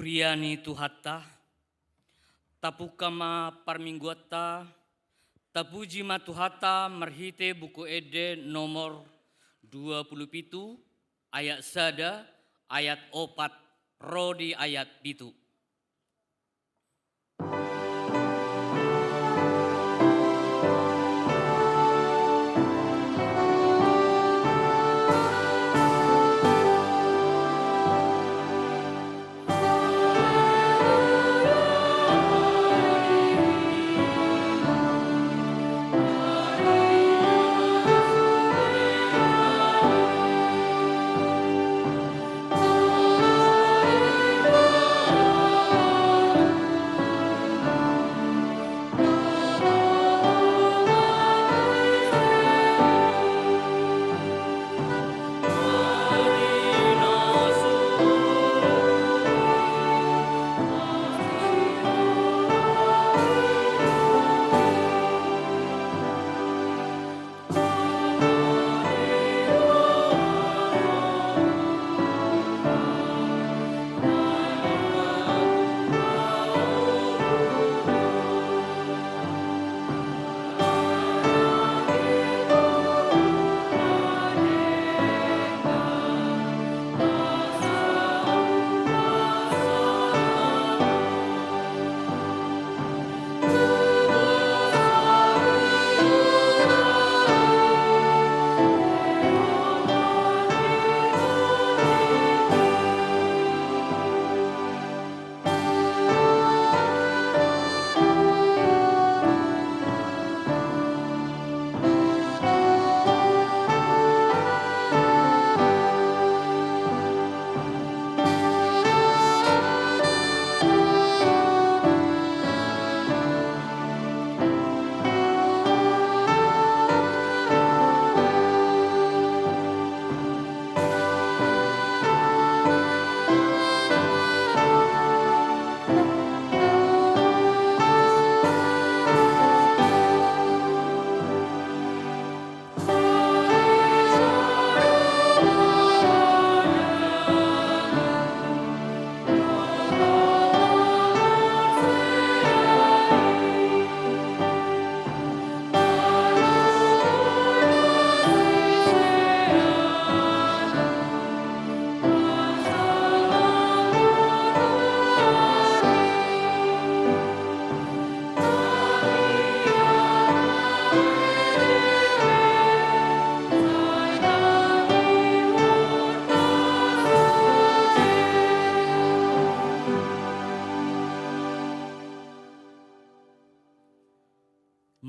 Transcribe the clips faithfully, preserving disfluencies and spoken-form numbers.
Ia ni Tuhanta, tapungka ma parmingguanta, tapuji ma Tuhanta marhite Buku Ende nomor dua pulu pitu, ayat sada, ayat opat, ro di ayat pitu.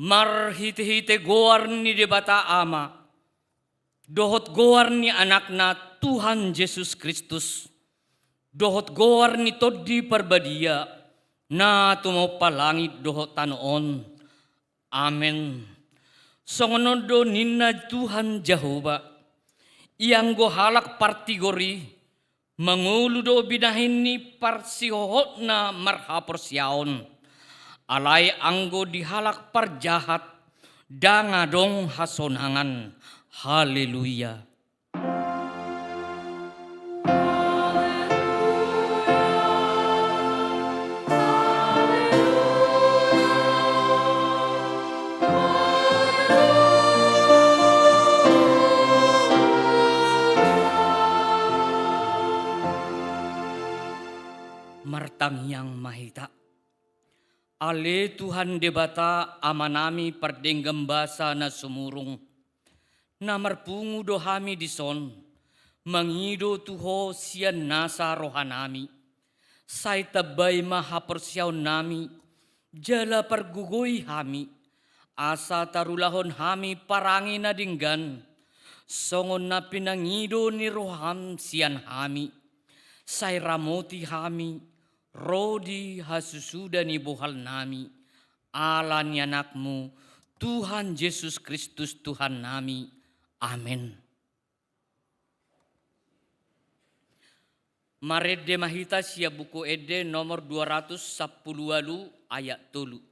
Marhitehite goar ni Debata Ama, dohot goar ni Anakna Tuhan Jesus Kristus, dohot goar ni Tondi Parbadia, na tumompa langit dohot tano on. Amen. Songon on do ninna Tuhan Jahowa: Ianggo halak partigor i, mangolu do binahen ni parsihohotna marhaporseaon. Alai anggo di halak parjahat, ndang adong hasonangan. Haleluya. Martangiang ma hita. Ale Tuhan Debata, Amanami pardenggan basa na sumurung, na marpungu do hami dison, mangido tu Ho sian nasa rohanami. Sai tambai ma haporseaonnami, jala pargogoi hami, asa tarulahon hami parange na denggan, songon na pinangido ni roham sian hami. Sai ramoti hami, ro di hasusuda ni bohalnami, ala ni Anakmu, Tuhan Jesus Kristus Tuhannami. Amen. Marende ma hita sian Buku Ende nomor dua ratus sampulu ualu ayat tolu.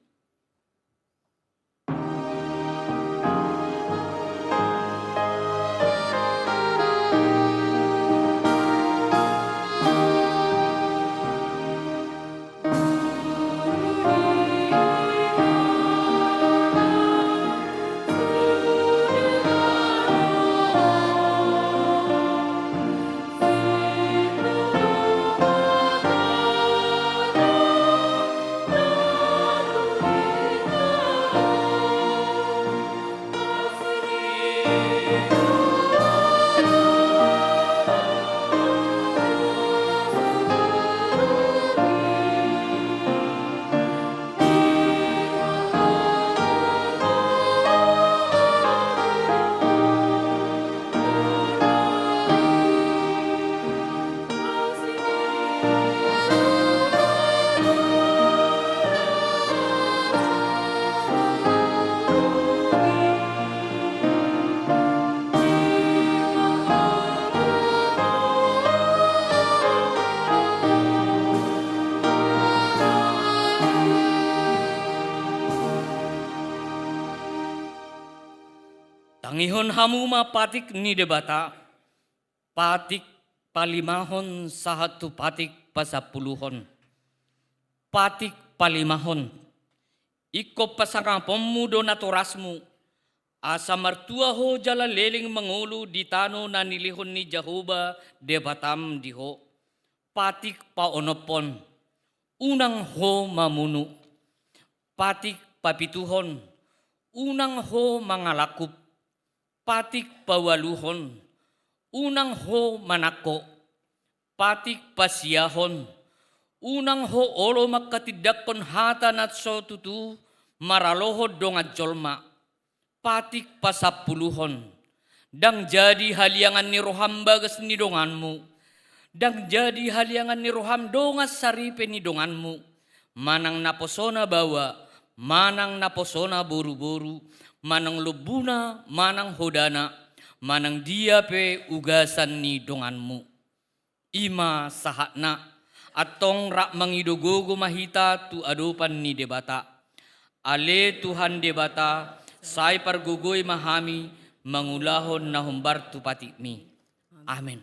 Ihon hamu ma patik ni Debata, patik palimahon sahat tu patik pasampuluhon. Patik palimahon. Ingkon pasangaponmu do natorasmu, asa martua ho jala leleng mangolu di tano na nilehon ni Jahowa Debatam di ho. Patik paonomhon, unang ho mamunu. Patik papituhon, unang ho mangalangkup. Patik paualuhon, unang ho manangko. Patik pasiahon, unang ho olo manghatindanghon hata na so tutu maralohon dongan jolma. Patik pasampuluhon, ndang jadi haliangan ni roham bagas ni donganmu. Ndang jadi haliangan ni roham dongan saripe ni donganmu. Manang naposona baoa, manang naposona boruboru, manang lombuna, manang hodana, manang dia pe ugasan ni donganmu. I ma sahatna, antong rap mangido gogo ma hita tu adopan ni Debata. Ale Tuhan Debata, sai pargogoi ma hami mangulahon na hombar tu patikmi. Amen.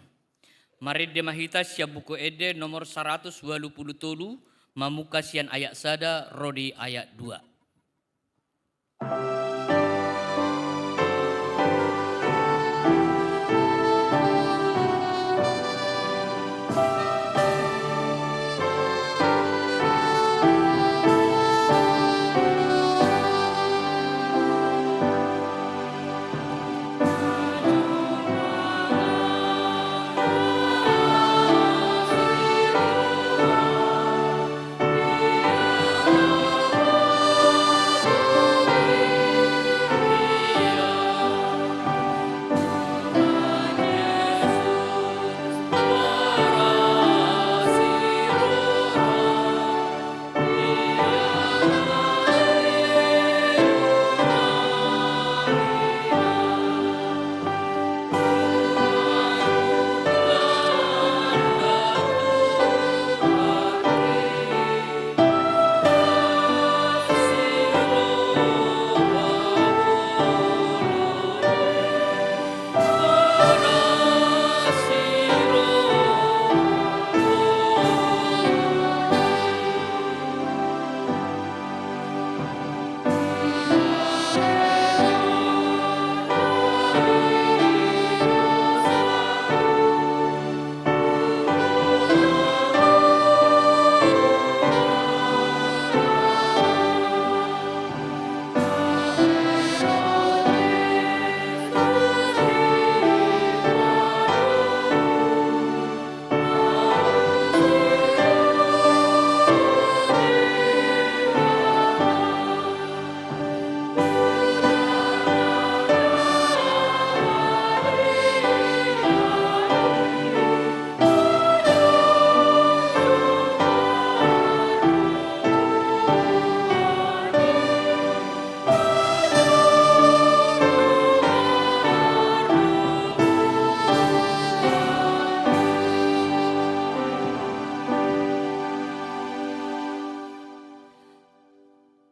Marende ma hita sian Buku Ende nomor saratus ualu pulu tolu, mamungka sian ayat sada ro di ayat dua.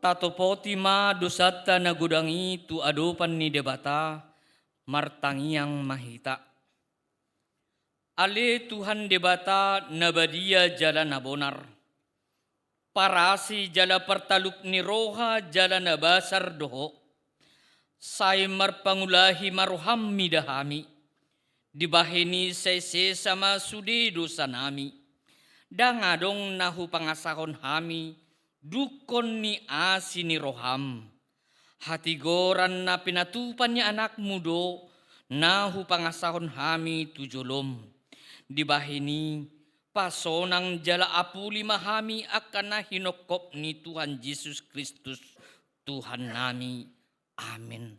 Tatopoti ma dosanta na godang i tu adopan ni Debata, martangiang ma hita. Ale Tuhan Debata na badia jala na bonar, parasi jala partalup ni roha jala na basar do Ho. Sai marpangulahi ma roham mida hami. Dibahen i sai sesa ma sude dosanami. Ndang adong na hupangasahon hami dungkon ni asi ni roham. Hatigoran na pinatupa ni Anakmu do na hupangasahon hami tu jolom. Dibahen i, pasonang jala apuli ma hami angka na hinongkop ni Tuhan Jesus Kristus, Tuhannami. Amen.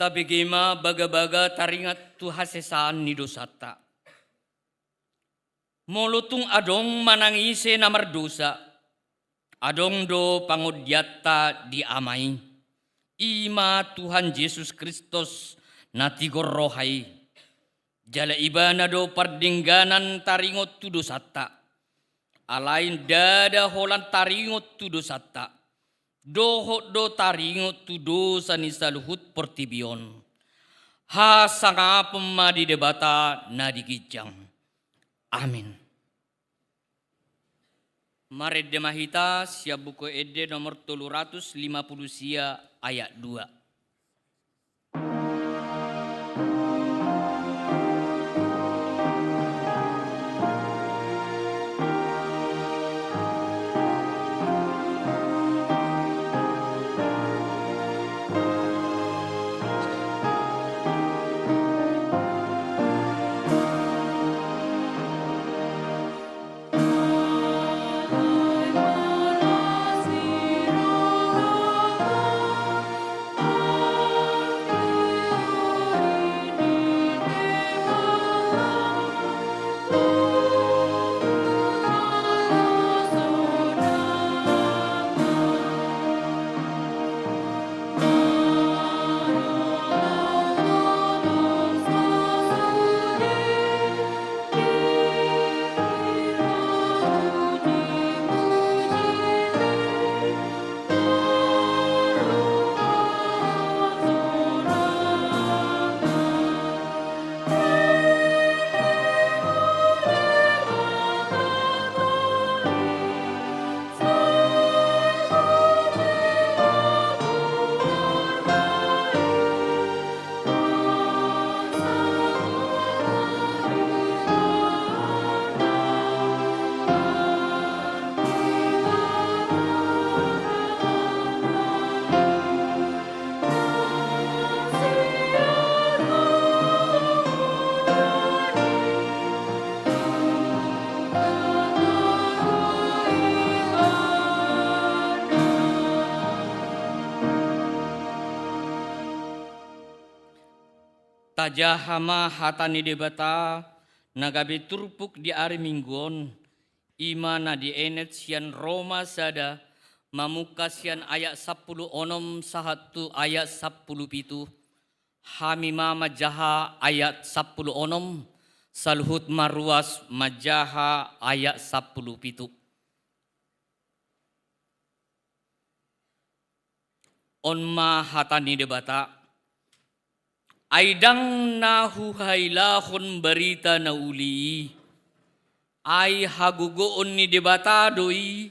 Tabege ma bagabaga taringot tu hasesaan ni dosanta. Molo tung adong manang ise na mardosa, adong do pangondianta di Ama i, i ma Tuhan Jesus Kristus na tigor roha i. Jala Ibana do pardengganan taringot tu dosanta. Alai ndada holan taringot tu dosanta, dohot do taringot tu dosa ni saluhut portibi on. Hasangapon ma di Debata na di ginjang. Amin. Marende ma hita sian Buku Ende nomor tolu ratus lima pulu sia, ayat dua. Tajaha ma hata ni Debata na gabe turpuk di ari Minggu on, i ma na dienet sian Roma sada, mamungka sian ayat sampulu onom sahat tu ayat sampulu pitu. Hami ma manjaha ayat sampulu onom, saluhut ma ruas manjaha ayat sampulu pitu. On ma hata ni Debata. Ai ndang na huhailahon barita na uli i, ai hagogoon ni Debata do i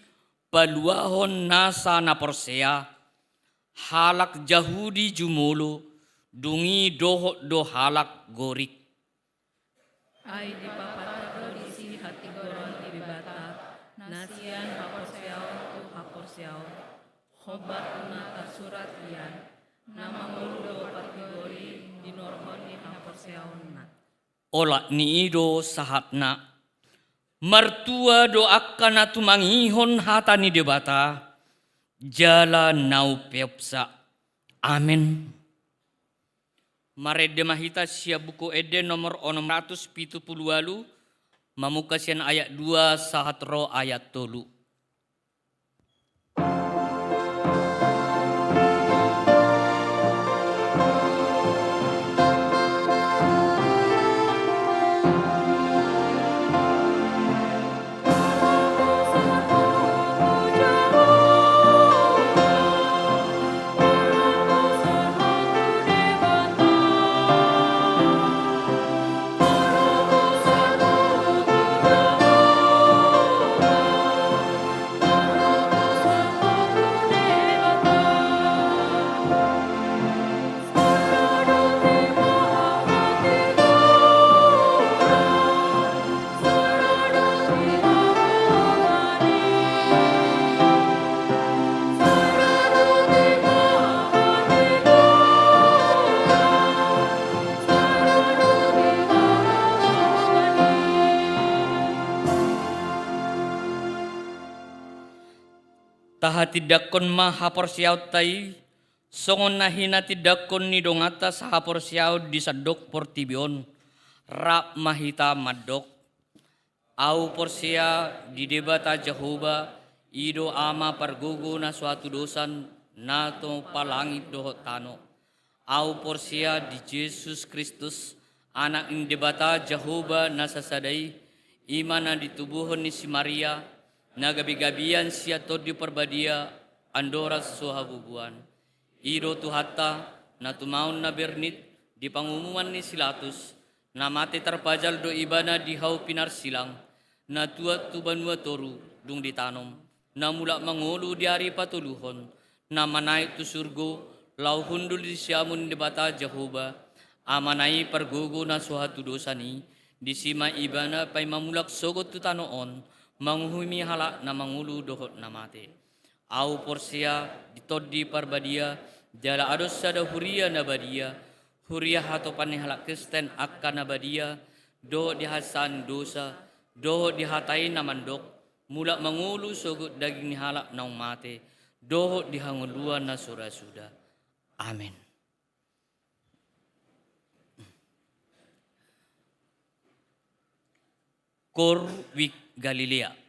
paluahon nasa na porsea, halak Jahudi jumolo, dung i dohot do halak Gorik. Ai dipapatar do disi hatigoran ni Debata, na sian haporseaon tu haporseaon. Hombar tu na tarsurat hian, na mangolu do partigor i di norhon ni haporseaonna. Olat ni i do sahatna. Martua do angka na tumangihon hata ni Debata, jala na umpeopsa. Amen. Marende ma hita sian Buku Ende nomor onom ratus pitu pulu ualu, mamungka sian ayat dua sahat ro ayat tolu. Tahatindangkon ma haporseaonta i Songon na hinatindangkon ni donganta sahaporseaon di sandok portibi on, rap ma hita mandok: Ahu porsea di Debata Jahowa, i do Ama pargogo na so hatudosan, na tumompa langit dohot tano. Ahu porsea di Jesus Kristus, Anak ni Debata Jahowa na sasada i, i ma na ditubuhon ni si Maria, na gabegabean sian Tondi Parbadia, andorang so habubuan. I do Tuhanta, na tumaon na bernit di pangumuman ni si Latus, na mate tarpajal do Ibana di hau pinarsilang, na tuat tu banua toru dung ditanom, na mulak mangolu di ari patoluhon, na manaek tu surgo, laho hundul di siamun ni Debata Jahowa, Amana i pargogo na so hatudosan i, disi ma Ibana paima mulak sogot tu tano on, manguhumi halak na mangolu dohot na mate. Ahu porsea di Tondi Parbadia, jala adong sada huria na badia, huria hatopan ni halak Kristen angka na badia, dohot di hasesaan dosa, dohot di hata i na mandok: Mulak mangolu sogot daging ni halak naung mate, dohot di hangoluan na so ra suda. Amen. Cor vit Galilaea.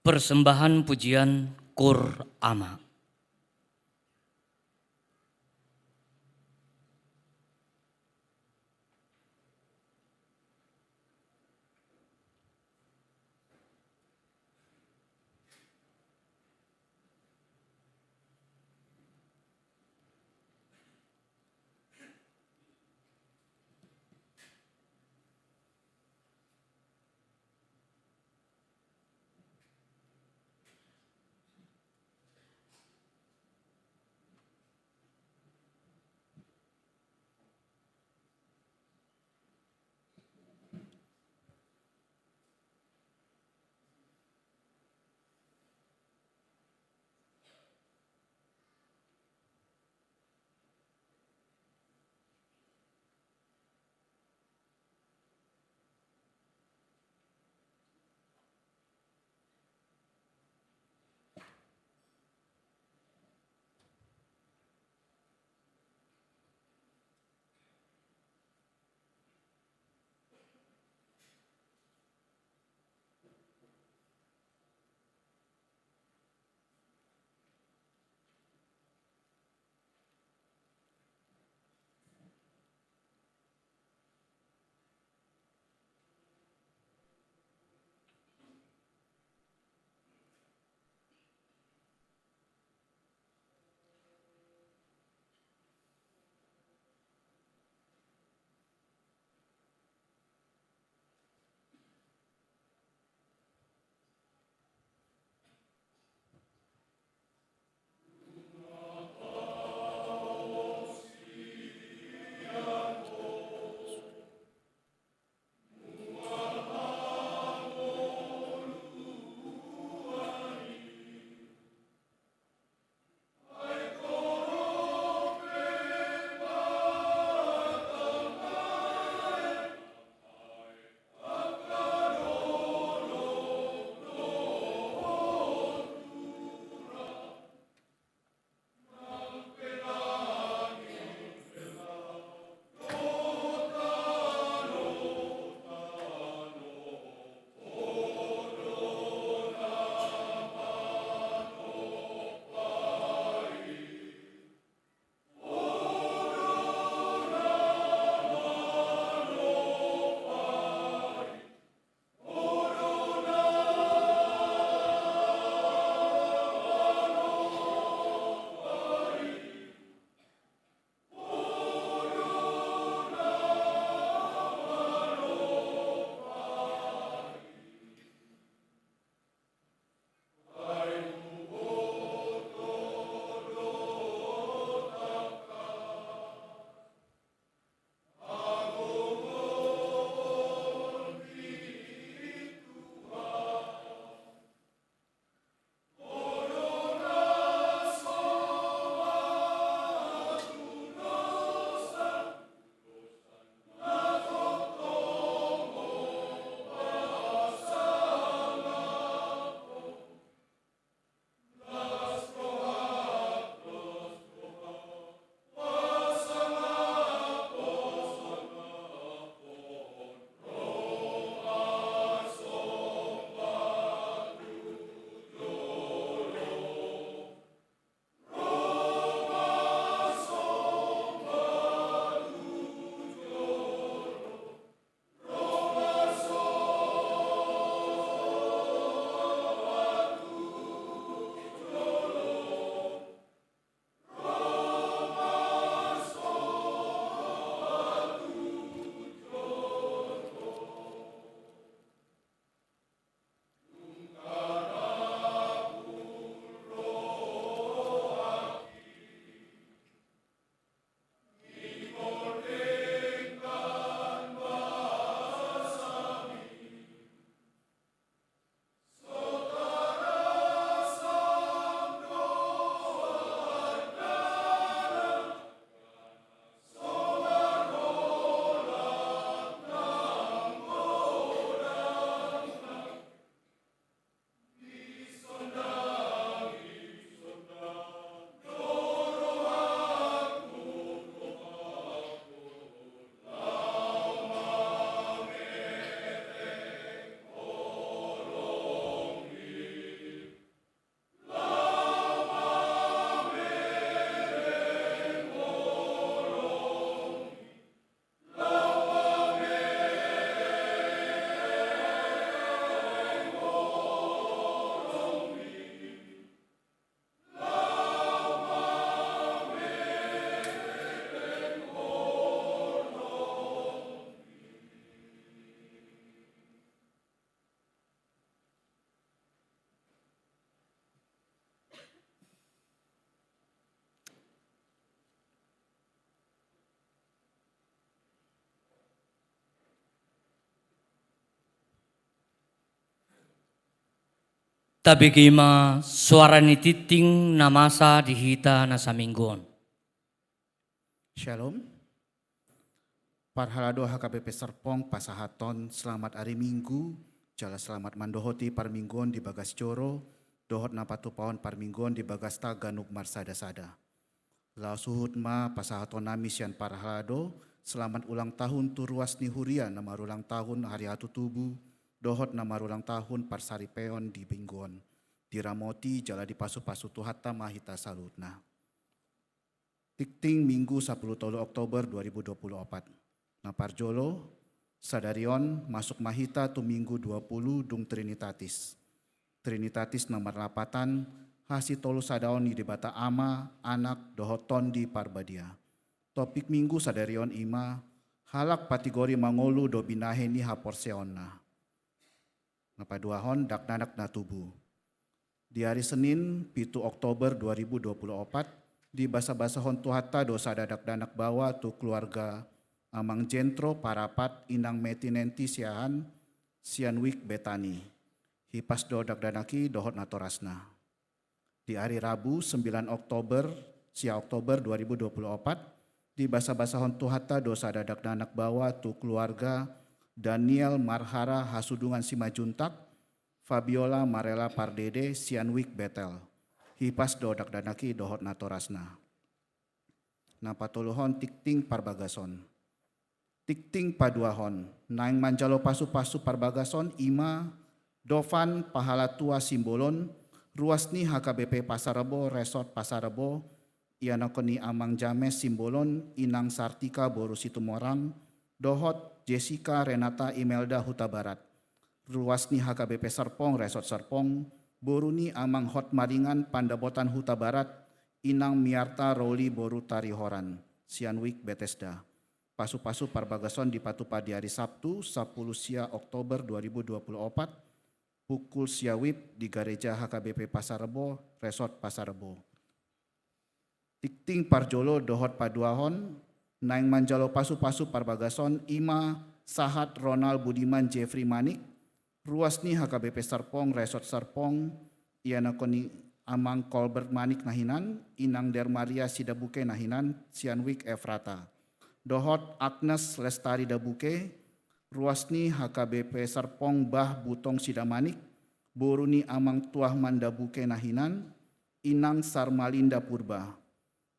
Persembahan pujian Kur Ama. Tabege ma soara ni tingting na masa di hita na saminggu on. Shalom. Parhalado H K B P Serpong pasahathon selamat ari Minggu, jala selamat mandohoti parmingguon di bagas joro, dohot na patupahon parmingguon di bagasta ganup marsada-sada. Laos huhut ma pasahaton nami sian parhalado, selamat ulang tahun tu ruas ni huria na marulang tahun hari hatutubu, dohot na marulang tahun parsaripeon di Minggu on. Diramoti jala dipasu-pasu Tuhanta ma hita saluhutna. Tingting Minggu sapuluh tolu Oktober dua ribu dua puluh opat. Na parjolo, sadari on masuk ma hita tu Minggu dua puluh dung Trinitatis. Trinitatis na marlapatan hasitolusadaon ni Debata Ama, Anak, dohot Tondi Parbadia. Topik Minggu sadari on i ma, halak patigori mangolu do binahen ni haporseaonna. Na paduahon, dakdanak na tubu. Di ari Senin, pitu Oktober dua ribu dua puluh opat, dibasa-basahon Tuhanta do sada dakdanak baoa tu keluarga Amang Jentro Parapat, Inang Metinenti Siahaan, sian Wijk Betani. Hipas do dakdanak i dohot natorasna. Di ari Rabu, sembilan Oktober, sia Oktober dua ribu dua puluh opat, dibasa-basahon Tuhanta do sada dakdanak baoa tu keluarga Daniel Marhara Hasudungan Simanjuntak, Fabiola Marela Pardede sian Wijk Betel. Hipas do dakdanak i dohot natorasna. Na patoluhon, tingting parbagason. Tingting paduahon, naeng manjalo pasu-pasu parbagason i ma Dofan Pahalatua Simbolon, ruas ni H K B P Pasar Rebo, Resort Pasar Rebo, ianakkon ni Amang James Simbolon, Inang Sartika boru Situmorang, dohot Jessica Renata Imelda Hutabarat. Ruas ni H K B P Serpong, Resort Serpong, boru ni Amang Hotmaringan Pandapotan Hutabarat, Inang Miarta Roli boru Tarihoran, sian Wijk Betesda. Pasu-pasu parbagason dipatupa di ari Sabtu, sapuluh sia Oktober dua ribu dua puluh opat, pukul sia wib di Gareja H K B P Pasar Rebo, Resort Pasar Rebo. Tingting parjolo dohot paduahon, naeng manjalo pasu-pasu parbagason i ma Sahat Ronald Budiman Jeffrey Manik, ruas ni H K B P Serpong, Resort Serpong, ianakkon ni Amang Kolbert Manik na hinan, Inang Dermaria Sidabuke na hinan, sian Wijk Efrata. Dohot Agnes Lestari Dabuke, ruas ni H K B P Serpong Bah Butong Sidamanik, boru ni Amang Tuahman Dabuke na hinan, Inang Sarmalinda Purba.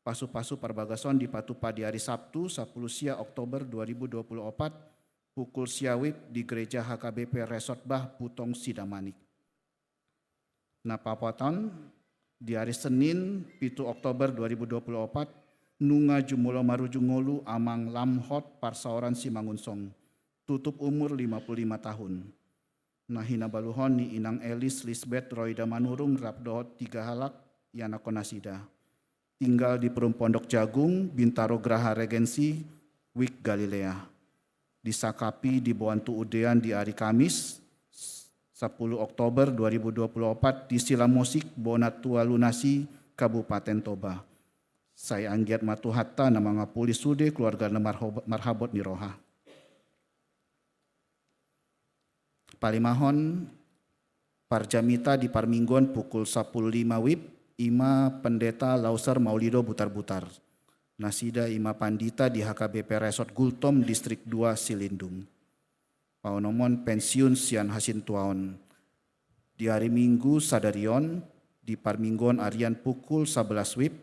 Pasu-pasu parbagason dipatupa di ari Sabtu, sapuluh sia Oktober dua ribu dua puluh opat, pukul sia wib di Gereja H K B P Resort Bah Butong Sidamanik. Na paopathon, di ari Senin, pitu Oktober dua ribu dua puluh opat, nunga jumolo marujung ngolu Amang Lamhot Parsaoran Simangunsong, tutup umur lima puluh lima tahun. Na hinabaluhon ni Inang Elis Lisbeth Roida Manurung rap dohot tiga halak ianakkon nasida. Tinggal di Perum Pondok Jagung, Bintaro Graha Regensi, Wijk Galilea. Disakapi diboan tu undean di ari Kamis, sapuluh Oktober dua ribu dua puluh opat, di Silamosik, Bona Tua Lunasi, Kabupaten Toba. Sai anggiat ma Tuhanta na mangapuli sude keluarga na marhob-, marhabot ni roha. Palimahon, parjamita di parmingguon pukul sapuluh lima wib, i ma Pendeta Lauser Maulido Butarbutar. Nasida i ma pandita di H K B P Resort Gultom, Distrik dua Silindung. Paonomon pensiun sian hasintuaon. Di ari Minggu sadari on, di parmingguon arian pukul sabelas wib,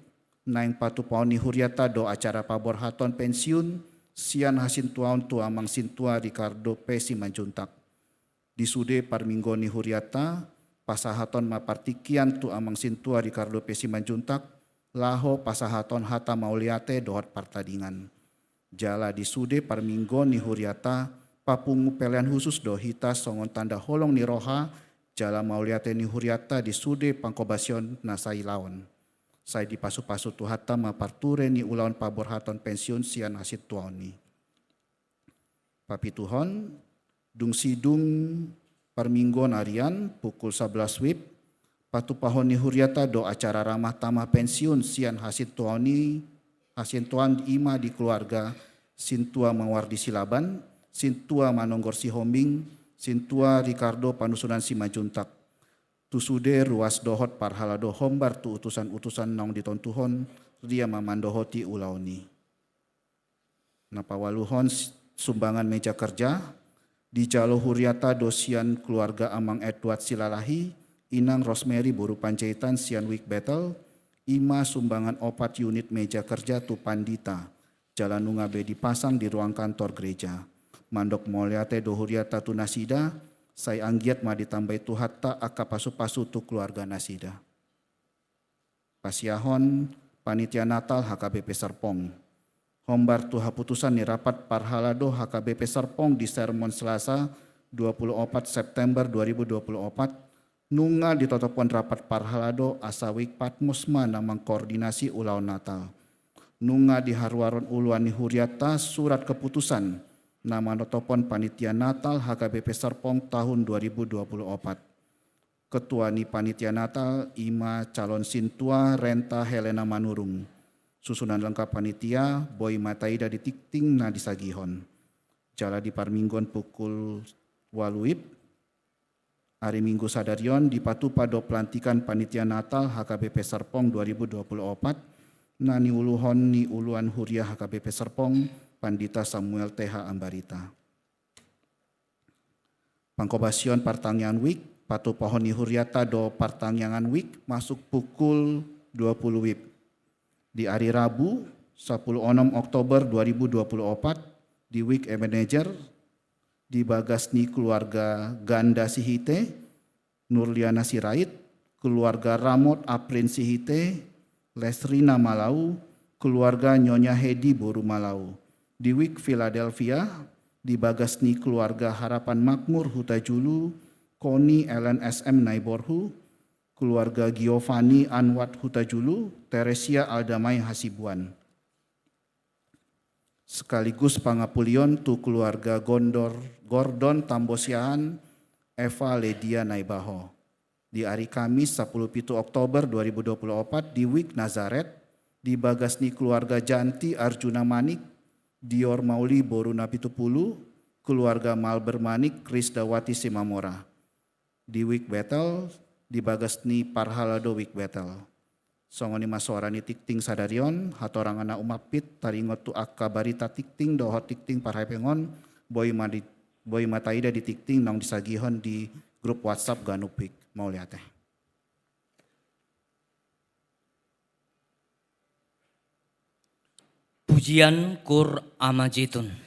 naeng patupaon ni hurianta do acara paborhaton pensiun sian hasintuaon tu Amang Sintua Ricardo P Simanjuntak. Di sude parmingguon ni hurianta, pasahaton ma partingkian tu Amang Sintua Ricardo P Simanjuntak, laho pasahaton hata mauliate dohot partadingan. Jala di sude parmingguon ni hurianta, papungu pelean husus do hita songon tanda holong ni roha, jala mauliate ni hurianta di sude panghobasion na sailaon. Sai dipasu-pasu Tuhanta ma parture ni ulaon paborhaton pensiun sian hasintuaon i. Papituhon, dung sidung parmingguon arian pukul sabelas wib, patupahon ni hurianta do acara ramah tamah pensiun sian hasintuaon i, hasintuaon i ma di keluarga Sintua Mawardi Silaban, Sintua Manonggor Sihombing, Sintua Ricardo Panusunan Simanjuntak. Tu sude ruas dohot parhalado hombar tu utusan-utusan naung ditontuhon, ria ma mandohoti ulaon i. Na paualuhon, sumbangan meja kerja, dijalo huriata do sian keluarga Amang Edward Silalahi, Inang Rosemary boru Panjaitan sian Wijk Betel, i ma sumbangan opat unit meja kerja tu pandita, jala nunga be dipasang di ruang kantor gereja. Mandok mauliate do huriata tu nasida, sai anggiat ma ditambai Tuhanta angka pasu-pasu tu keluarga nasida. Pasiahon panitia Natal H K B P Serpong. Hombar tu haputusan ni rapat parhalado H K B P Serpong di sermon Selasa dua puluh opat September dua ribu dua puluh opat, nunga ditotopon rapat parhalado asa Wijk Patmos ma na mangkoordinasi ulaon Natal. Nunga diharuaron uluan ni huriata surat keputusan na manotopon panitia Natal H K B P Serpong tahun dua ribu dua puluh opat. Ketua ni panitia Natal i ma calon sintua Renta Helena Manurung. Susunan lengkap panitia boi ma taida di tingting na disagihon. Jala di parmingguon pukul ualu wib, ari Minggu sadari on dipatupa do pelantikan panitia Natal H K B P Serpong dua ribu dua puluh opat, na niuluhon ni uluan huria H K B P Serpong, Pandita Samuel T H Ambarita. Pangkobasion partangiangan Wijk, patupahon ni huriata do partangiangan Wijk masuk pukul dua puluh wib. Di ari Rabu, sapuluh onom Oktober dua ribu dua puluh opat, di Wijk Ebenezer, di bagas ni keluarga Ganda Sihite, Nurliana Sirait, keluarga Ramot Aprin Sihite, Lesrina Malau, keluarga Nyonya Hedi boru Malau. Di Wijk Philadelphia, di bagas ni keluarga Harapan Makmur Hutajulu, Koni Ellen S M Naiborhu, keluarga Giovanni Anwat Hutajulu, Teresia Aldamai Hasibuan. Sekaligus pangapulion tu keluarga Gondor, Gordon Tambosiahan, Eva Ledia Naibaho. Di ari Kamis, sapuluh pitu Oktober dua ribu dua puluh opat, di Wijk Nazaret, di bagas ni keluarga Janti Arjuna Manik, Dior Mauli boru Napitupulu, keluarga Malber Manik, Krisdawati Simamora. Di Wijk Betel, di bagas ni parhalado Wijk Betel. Songon i ma suara ni tingting sadari on, hatorangan na umampit, taringot tu angka barita tingting dohot tingting parhepeng on, boi ma di, boi ma taida di tingting naung disagihon di grup WhatsApp ganup Wijk. Mauliate. Pujian Kur Ama Jetun.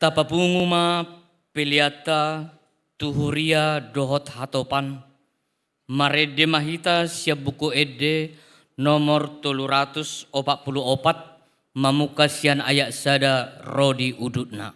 Tapapungu ma peleanta tu huria dohot hatopan. Marende ma hita sian Buku Ende nomor tolu ratus opat pulu opat, mamungka sian ayat sada ro di udutna.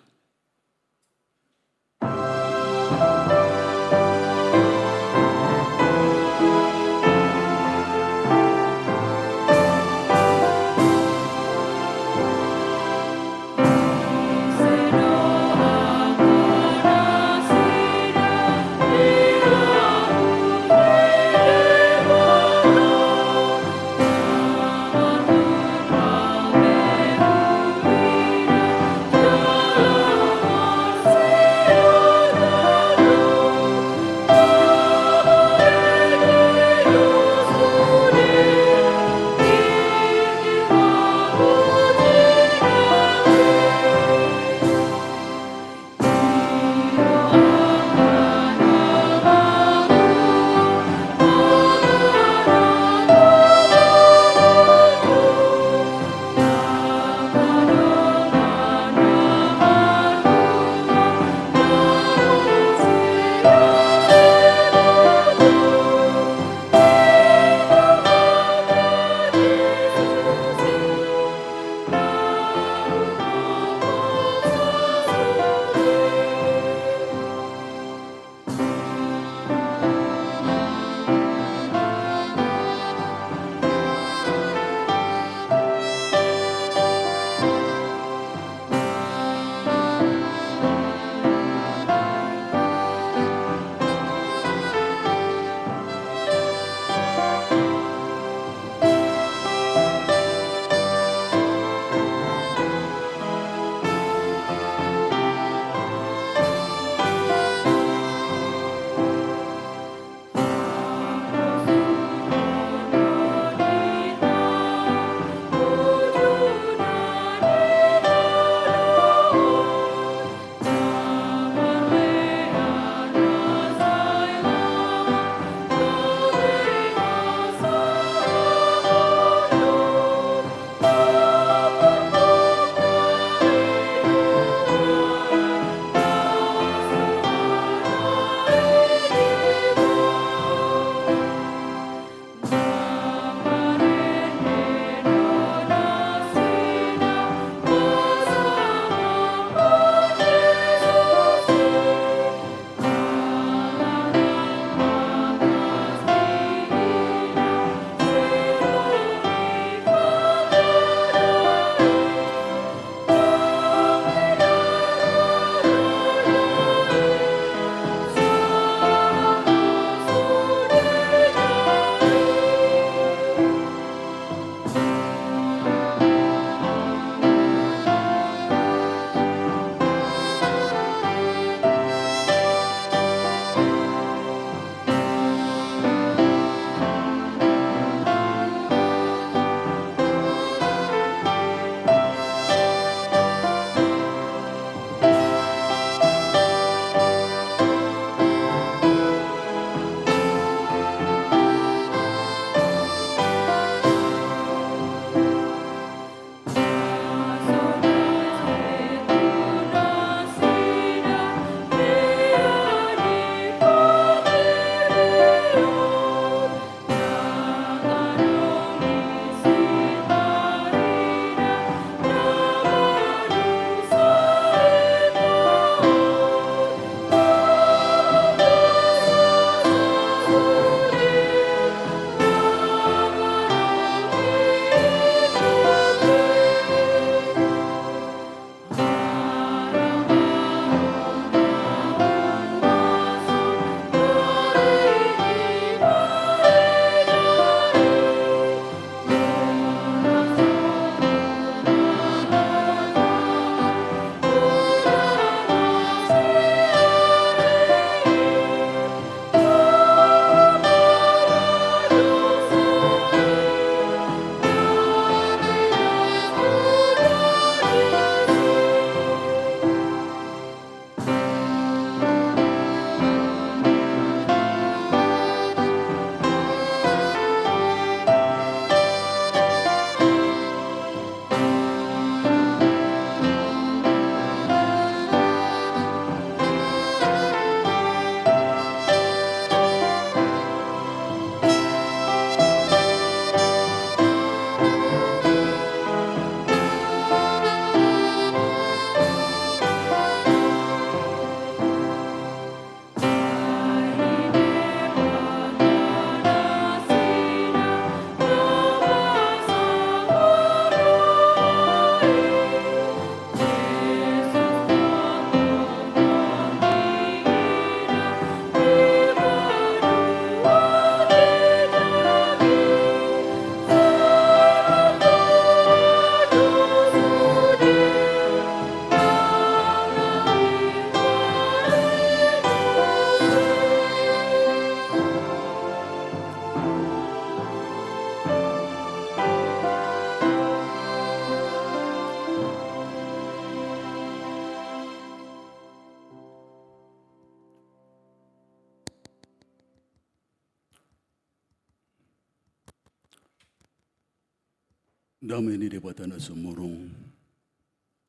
Dame ni Debata na sumurung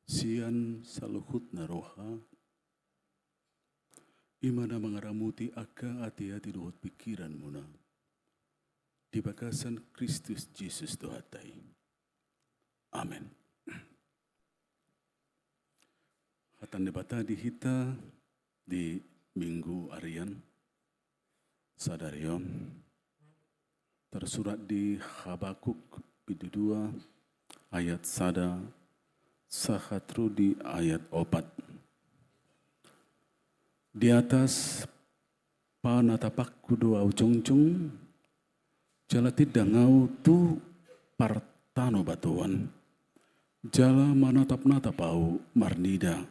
sian saluhutna roha, i ma na mangaramuti angka ateate dohot pingkiranmuna di bagasan Kristus Jesus Tuhanta i. Amen. Hata ni Debata di hita di Minggu arian sadari on, tersurat di Habakuk bindu dua ayat sada sahat ro di ayat opat. Di atas panatapanku do ahu jongjong, jala tindang ahu tu partanobatoan, jala manatapnatap ahu marnida,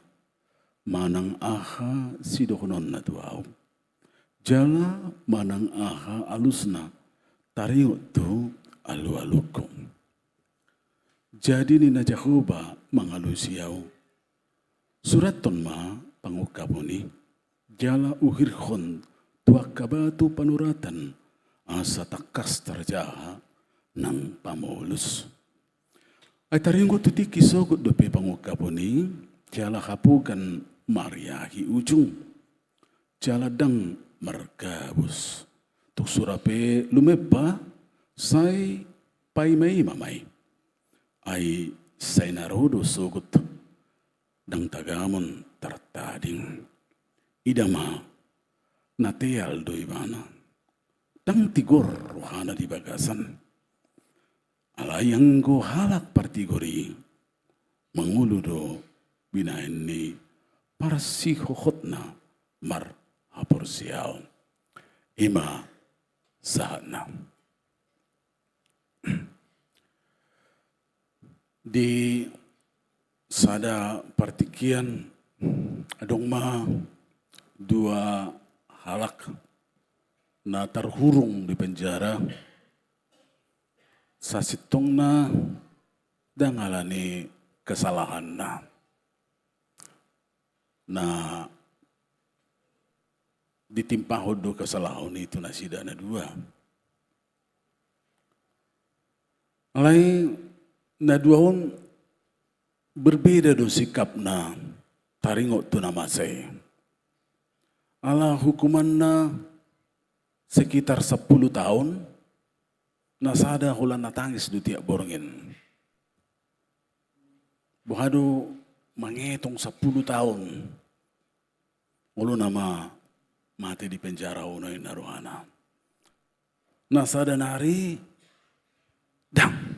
manang aha sidohononna tu ahu, jala manang aha alusna taringot tu alualungku. Jadi ninna Jahowa mangalusi ahu: Surathon ma pangungkapon i, jala uhirhon tu angka batu panuratan, asa tangkas tarjaha nang pamolus. Ai taringot tu tingki sogot dope pangungkapon i, jala hapogan mariahi ujung, jala ndang margabus. Tung sura pe lumempa, sai paimaima ma i. Ai sai na ro do sogot, ndang tagamon tartading. Ida ma, na teal do ibana, ndang tigor rohana di bagasan. Alai anggo halak partigor i, mangolu do binahen ni parsihohotna marhaporseaon. I ma sahatna. Di sada partingkian, adong ma dua halak na tarhurung di penjara, sasintongna ndang alani kesalahanna. Na ditimpahon do kesalahan i tu nasida na dua. Alai na dua on berbeda do sikapna taringot tu na masa i. Ala hukumanna sekitar sampulu taon, na sada holan na tangis do tiap borngin. Boha do mangetong sampulu taon, olo nama mate di penjara on, ninna rohana. Na sada nari ndang.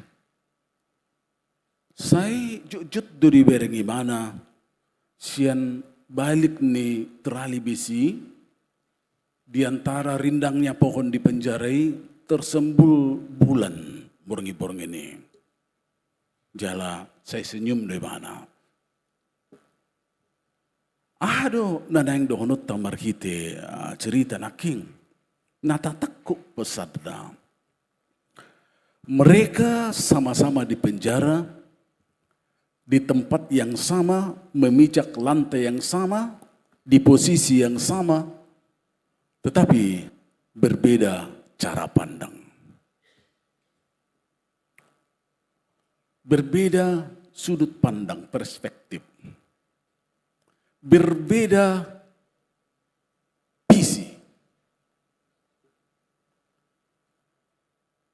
Sai jotjot do dibereng ibana sian balik ni terali besi, di antara rindang ni pohon di penjara i tersembul bulan borngin-borngin i. Jala sai senyum do ibana. Aha do na naeng dohononta marhite, ah, cerita nangkin? Na tatangkup pesanna. Mereka sama-sama di penjara, di tempat yang sama, memijak lantai yang sama, di posisi yang sama, tetapi berbeda cara pandang. Berbeda sudut pandang, perspektif. Berbeda visi.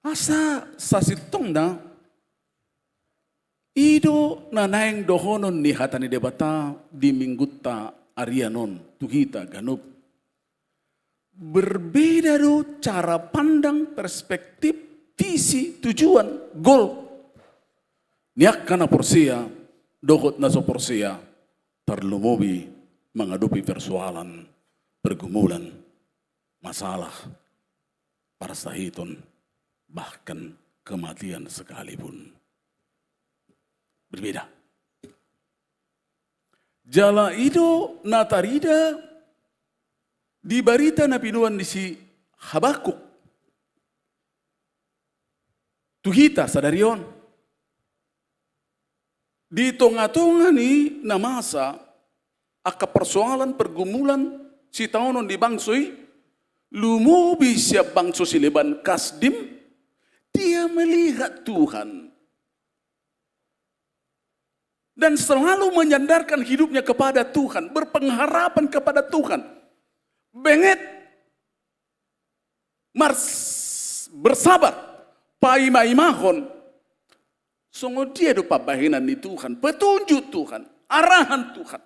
Asa sasintongna, i do na naeng dohonon ni hata ni Debata di Minggunta arian on tu hita ganup. Berbeda do cara pandang, perspektif, visi, tujuan, goal ni angka na porsea dohot na so porsea, tarlumobi mangadopi persoalan, pergumulan, masalah, parsahiton, bahkan kematian sekalipun. Berbeda. Jala i do na tarida di barita na pinuoan ni si Habakuk tu hita sadari on. Di tonga-tonga ni na masa angka persoalan pergumulan sitaonon di bangso i, lumobi sian bangso sileban Kasdim, dia melihat Tuhan dan selalu menyandarkan hidupnya kepada Tuhan, berpengharapan kepada Tuhan. Benget mars-, bersabar, paima-imahon songon dia do pambahenan ni Tuhan, petunjuk Tuhan, arahan Tuhan.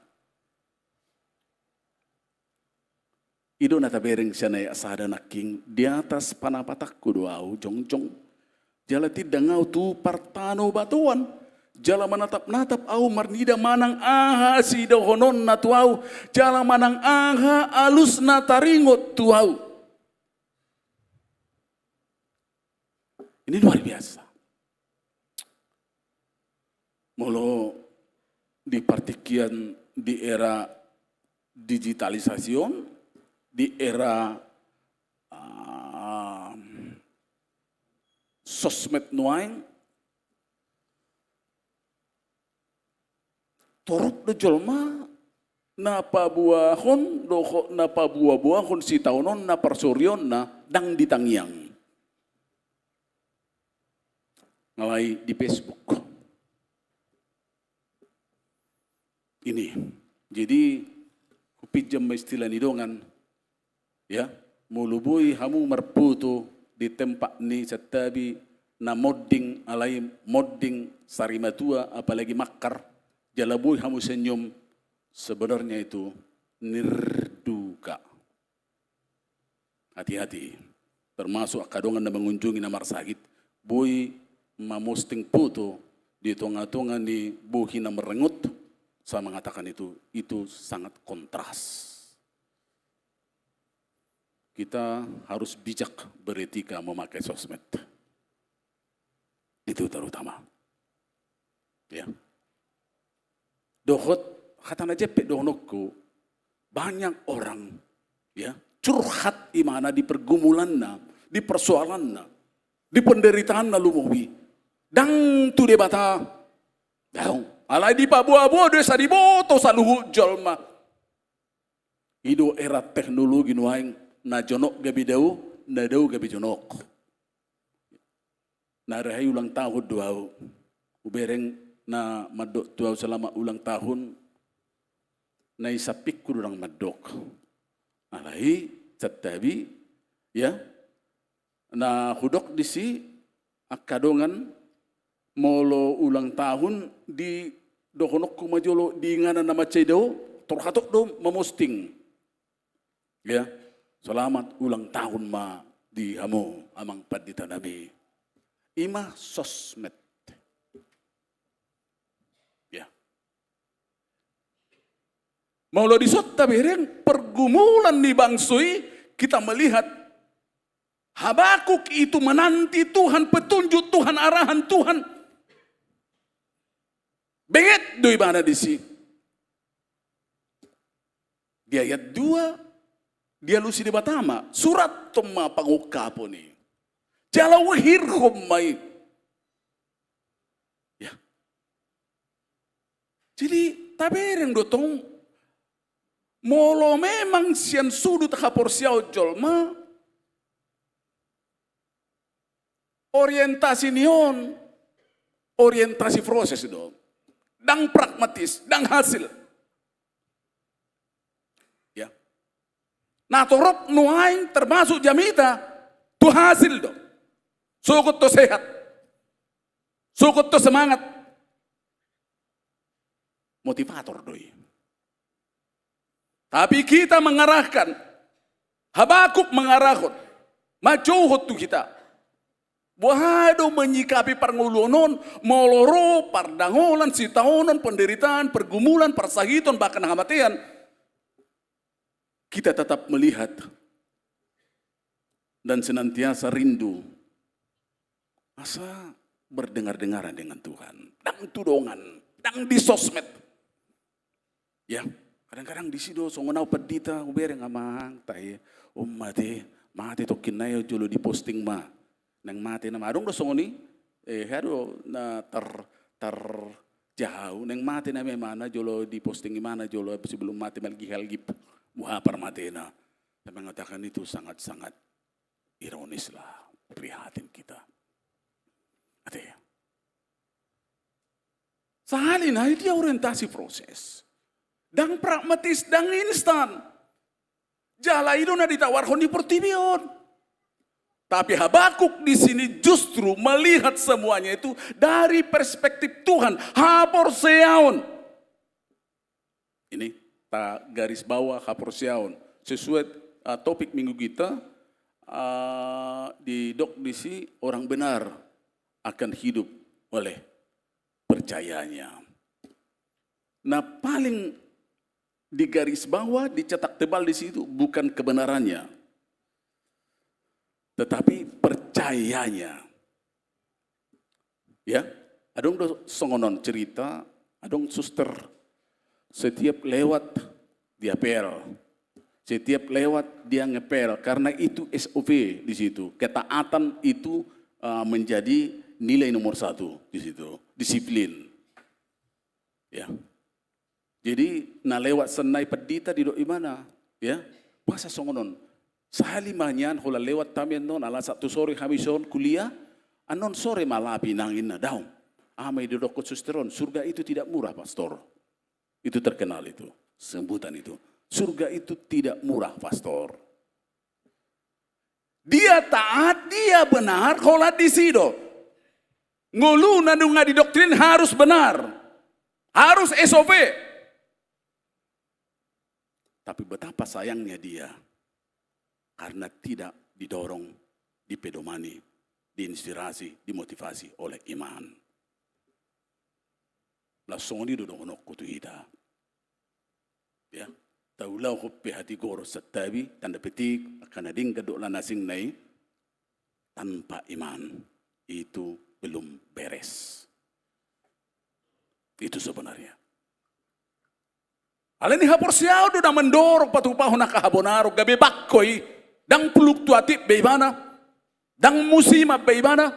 I do na tabereng sian ayat sada nangkin, di atas panapatanku do ahu jongjong. Jala tindang ahu tu partanobatoan. Jala manatap-natap ahu marnida manang aha sidohononna tu ahu. Jala manang aha alusna taringot tu ahu. Ini luar biasa. Molo di partingkian di era digitalisasi on, di era, ah, sosmed nuaeng, torop do jolma na paboahon dohot na paboa-boahon sitaononna, parsorionna, ndang di tangiang. Alai di Facebook. Ini. Jadi, hupinjam ma istilah ni dongan, ya, molo boi hamu marpoto di tempat ni santabi na monding, alai monding sarimatua, apalagi makkar, jala boi hamu senyum, sebenarnya itu nirduka. Hati-hati, termasuk angka dongan na mengunjungi na marsahit, boi mamosting foto di tonga-tonga ni bohi na merengut, saya mengatakan itu, itu sangat kontras. Kita harus bijak beretika memakai sosmed. Itu terutama. Ya. Dohot, hata na jempek dohononku, banyak orang, ya, curhat imana di pergumulanna, di persoalanna, di penderitaanna lumobi. Ndang tu Debata, daong. Alai dipaboa-boa do i asa diboto saluhut jolma. I do era teknologi nuaeng, na jonok gabe dao, na dao gabe jonok. Na ari ulang tahun do ahu. Hubereng na mandok tu ahu selamat ulang tahun, na i sampingku do ndang mandok. Alai, santabi, ya, na hudok disi, angka dongan, molo ulang tahun, didohononku ma jolo di inganan na mansai dao, torhatok do mamosting. Ya, selamat ulang tahun ma di hamu amang pandita nami. I ma sosmed. Ya. Molo dison tabereng pergumulan ni bangso i, kita melihat Habakuk itu menanti Tuhan, petunjuk Tuhan, arahan Tuhan. Benget do ibana disi. Di ayat dua, dialusi Debata ma, surathon ma pangungkapon i. Jala uhirhon ma i. Ya. Jadi, tabereng do tong, molo memang sian sudut haporseaon jolma, orientasi ni on, orientasi proses do. Ndang pragmatis, ndang hasil. Ya. Na torop nuaeng termasuk jamita, tu hasil do. Sogot tu sehat. Sogot tu semangat. Motivator do i. Tapi kita mengarahkan, Habakuk mengarahon, manjouhon tu hita. Boha do menyikapi parngoluon on, molo ro pardangolan, sitaonon, penderitaan, pergumulan, parsahiton, bahkan hamatean. Kita tetap melihat dan senantiasa rindu asa berdengar-dengaran dengan Tuhan. Ndang tu dongan, ndang di sosmed. Ya, kadang-kadang disi do, songon au pandita, hubereng amang, tahe, om mate, mate tongkin nai jolo diposting ma. Naeng mate nama, adong do songon i, eh, hea do na tar, tar jahau, naeng mate nama imana jolo diposting imana jolo, sebelum mate malgi halgip, boha parmatena. Saya mengatakan itu sangat-sangat ironis lah, prihatin kita. Ate. Sahali nai dia orientasi proses. Ndang pragmatis, ndang instan. Jala i do na ditawarhon di portibi on. Tapi Habakuk di sini justru melihat semuanya itu dari perspektif Tuhan, haporseaon. Ini ta garis bawah haporseaon. Sesuai, eh, topik minggu kita, eh, didok disi orang benar akan hidup oleh percayanya. Nah, paling di garis bawah, dicetak tebal di situ, bukan kebenarannya, tetapi percayanya. Ya, adong do songon on cerita, adong suster setiap lewat dia apel, setiap lewat dia ngepel, karena itu S O P di situ. Ketaatan itu, eh, menjadi nilai nomor satu di situ, disiplin. Ya. Jadi, na lewat sian i pandita didok ibana, ya. Boasa songon on? Sahali ma nian holan lewat hami annon, ala sahat tu sore hami son kuliah, annon sore ma lapi nang, ninna. Daong. Aha ma didokkon suster on, surga itu tidak murah, Pastor. Itu terkenal itu, sebutan itu. Surga itu tidak murah, Pastor. Dia taat, dia benar, holan disi do. Ngoluna nunga didoktrin harus benar, harus S O P. Tapi betapa sayangnya dia karena tidak didorong, dipedomani, diinspirasi, dimotivasi oleh iman. Laos songon i do dohononku tu hita. Ya, taulahon pe hatigoron, santabi, tanda petik, angka na denggan dohot na asing nai, tanpa iman itu belum beres. Itu sebenarnya. Alani haporseaon do na mandorong patupahon angka habonaron, gabe bangko i, ndang fluktuatif be ibana, ndang musiman be ibana.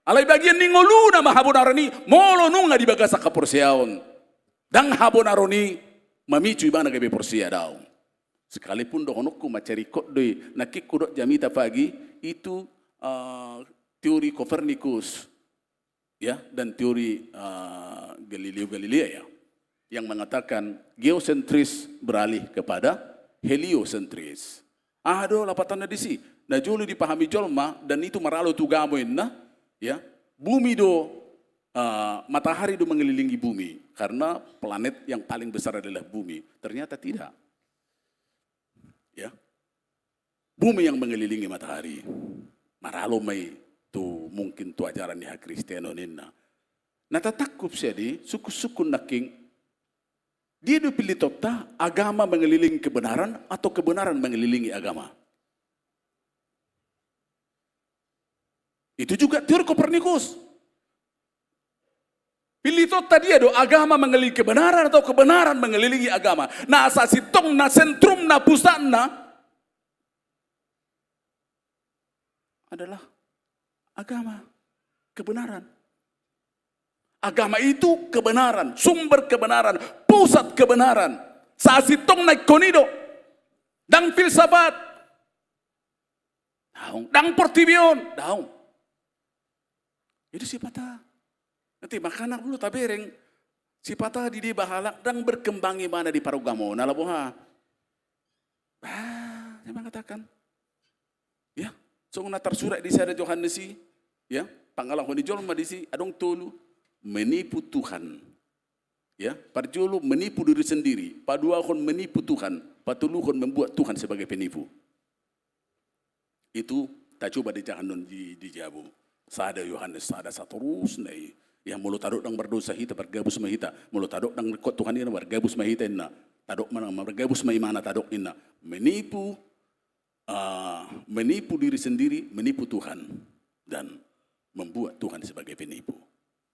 Alai bagian ni ngoluna ma habonaron i, molo nunga di bagasan haporseaon. Ndang habonaron i mamicu ibana gabe porsea, daong. Sekalipun dohononku mansai ringkot do i, nangkin hudok jamita pagi, itu, eh, teori Kopernikus, ya, dan teori, eh, Galileo Galilea, ya, yang mengatakan geosentris beralih kepada heliosentris. Aha do lapatanna disi? Na jolo dipahami jolma, dan itu maralo tu gamo, ninna, ya, bumi do, eh, matahari do mengelilingi bumi, karena planet yang paling besar adalah bumi. Ternyata tidak. Ya. Bumi yang mengelilingi matahari. Maralo ma i tu, mungkin tu ajaran ni hakristenon, ninna. Na tatangkup sian i, sungkun-sungkun nangkin, dia do pillitonta, agama mengelilingi kebenaran atau kebenaran mengelilingi agama? Itu juga teori Kopernikus. Pillitonta dia do, agama mengelilingi kebenaran atau kebenaran mengelilingi agama? Na sasintongna, sentrumna, pusatna adalah agama, kebenaran. Agama itu kebenaran, sumber kebenaran, pusat kebenaran. Sasintongna ingkon i do. Ndang filsafat. Daong, ndang portibi on, daong. Jadi sipata. Nanti makana molo tabereng, sipata di deba halak ndang berkembang imana di parugamo, na ala boha. Bah, saya mengatakan. Ya, songon na tarsurat di sada Johannes i, ya, pangalaho ni jolma disi, adong tolu, menipu Tuhan. Ya, parjolo menipu diri sendiri, paduahon menipu Tuhan, patoluhon membuat Tuhan sebagai penipu. Itu tacoba di jahanon di, di jabu. Sada Johannes, sada, saterusna i. Ya, molo tadok ndang mardosa hita, margabus ma hita. Molo tadok ndang ringkot Tuhan i, margabus ma hita, ninna. Tadok ma, margabus ma imana, tadok, ninna. Menipu, ah, menipu diri sendiri, menipu Tuhan, dan membuat Tuhan sebagai penipu.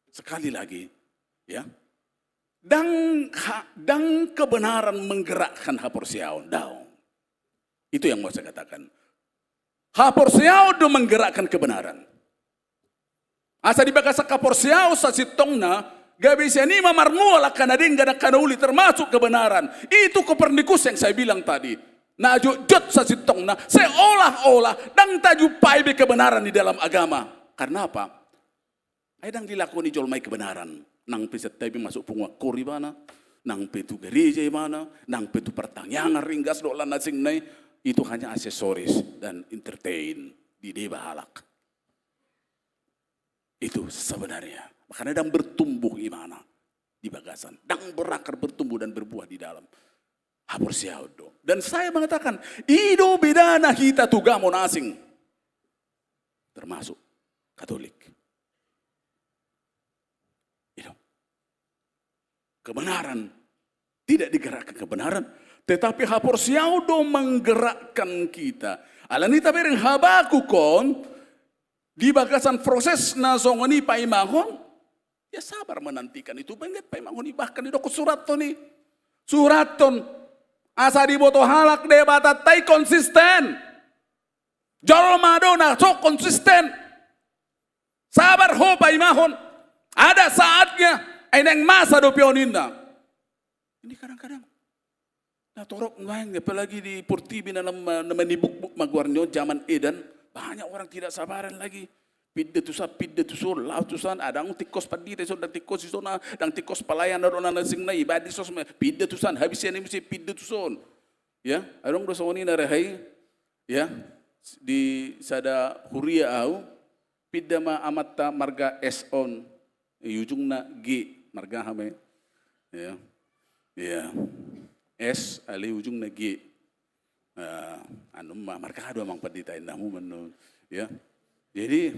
Sekali lagi, ya, ndang ha-, ndang kebenaran menggerakkan haporseaon, daong. Itu yang mau saya katakan. Haporseaon do menggerakkan kebenaran. Asa di bagasan haporseaon sasintongna, gabe sian i ma marmual angka na denggan, angka na uli, termasuk kebenaran. Itu Kopernikus yang saya bilang tadi. Na jotjot sasintongna, seolah-olah ndang tajumpai be kebenaran di dalam agama. Karena apa? Ai ndang dilakoni jolma i kebenaran. Nang pe santabi masuk punguan kor ibana, nang pe tu gereja ibana, nang pe tu partangiangan ringgas dohot na asingna i, itu hanya aksesoris dan entertain di deba halak. Itu sebenarnya. Makanya ndang bertumbuh ibana di bagasan. Ndang berakar, bertumbuh dan berbuah di dalam haporseaon do. Dan saya mengatakan, i do bedana hita tu agama na asing. Termasuk Katolik. I do. Kebenaran tidak digerakkan kebenaran, tetapi haporseaon do menggerakkan kita. Alani i tabereng Habakuk on, di bagasan proses na songon i paimahon, ia sabar menantikan itu, baen paimaon i, bahkan didok surathon i. Surathon. Asa diboto halak Debatanta i konsisten. Jolma do na so konsisten. Sabar ho paimahon. Ada saatnya. Ai naeng masa dope on, ninna. Ini kadang-kadang na torop nuaeng, apalagi di portibi na, na, na manimbukbuk ma goarna on, zaman edan, banyak orang tidak sabaran lagi. Pinda tusan, pinda tuson, laos tusan, adong tingkos pandita dison, ndang tingkos dison, ndang tingkos pelayan, adong na asingna i, baen disos ma, pinda tusan, habis sian i muse pinda tuson. Ya, adong do songon i na rahai, ya, di sada huria au, pinda ma amanta marga S on, i ujungna G, marga aha ma i? Ya. Ya. S, ale ujungna G. Ah, anu ma, marga aha do amang pandita, inna hamu ma annon. Ya. Jadi,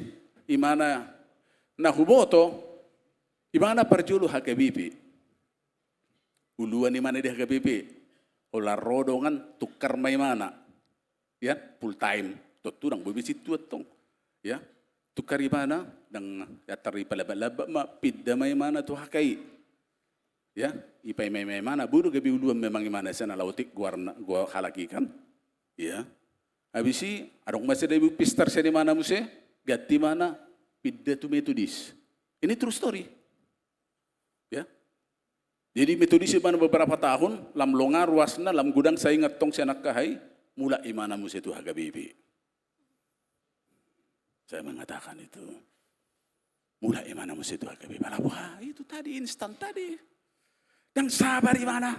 imana na huboto, imana parjolo H K B P. Uluan imana di H K B P. Holan ro dongan, tukar ma imana. Ya, full time. Tontu ndang boi be sintua tong. Ya, tukar imana, ndang, ya, taripalabak-labak ma, pinda ma imana tu H K I. Ya, ipaima-ima imana, boi do gabe uluan memang imana, sian ala otik goarna, goar halak i kan. Ya. Habis i, adong ma sada ibu pistar sian imana muse, ganti imana, pinda tu Metodis. Ini true story. Ya. Jadi Metodis imana beberapa tahun, lam longa ruasna, lam godang sai ingat tong sian angka aha i, mulak imana muse tu H K B P. Saya mengatakan itu. Mulak imana muse tu H K B P. Pala wah, itu tadi, instan tadi. Ndang sabar imana.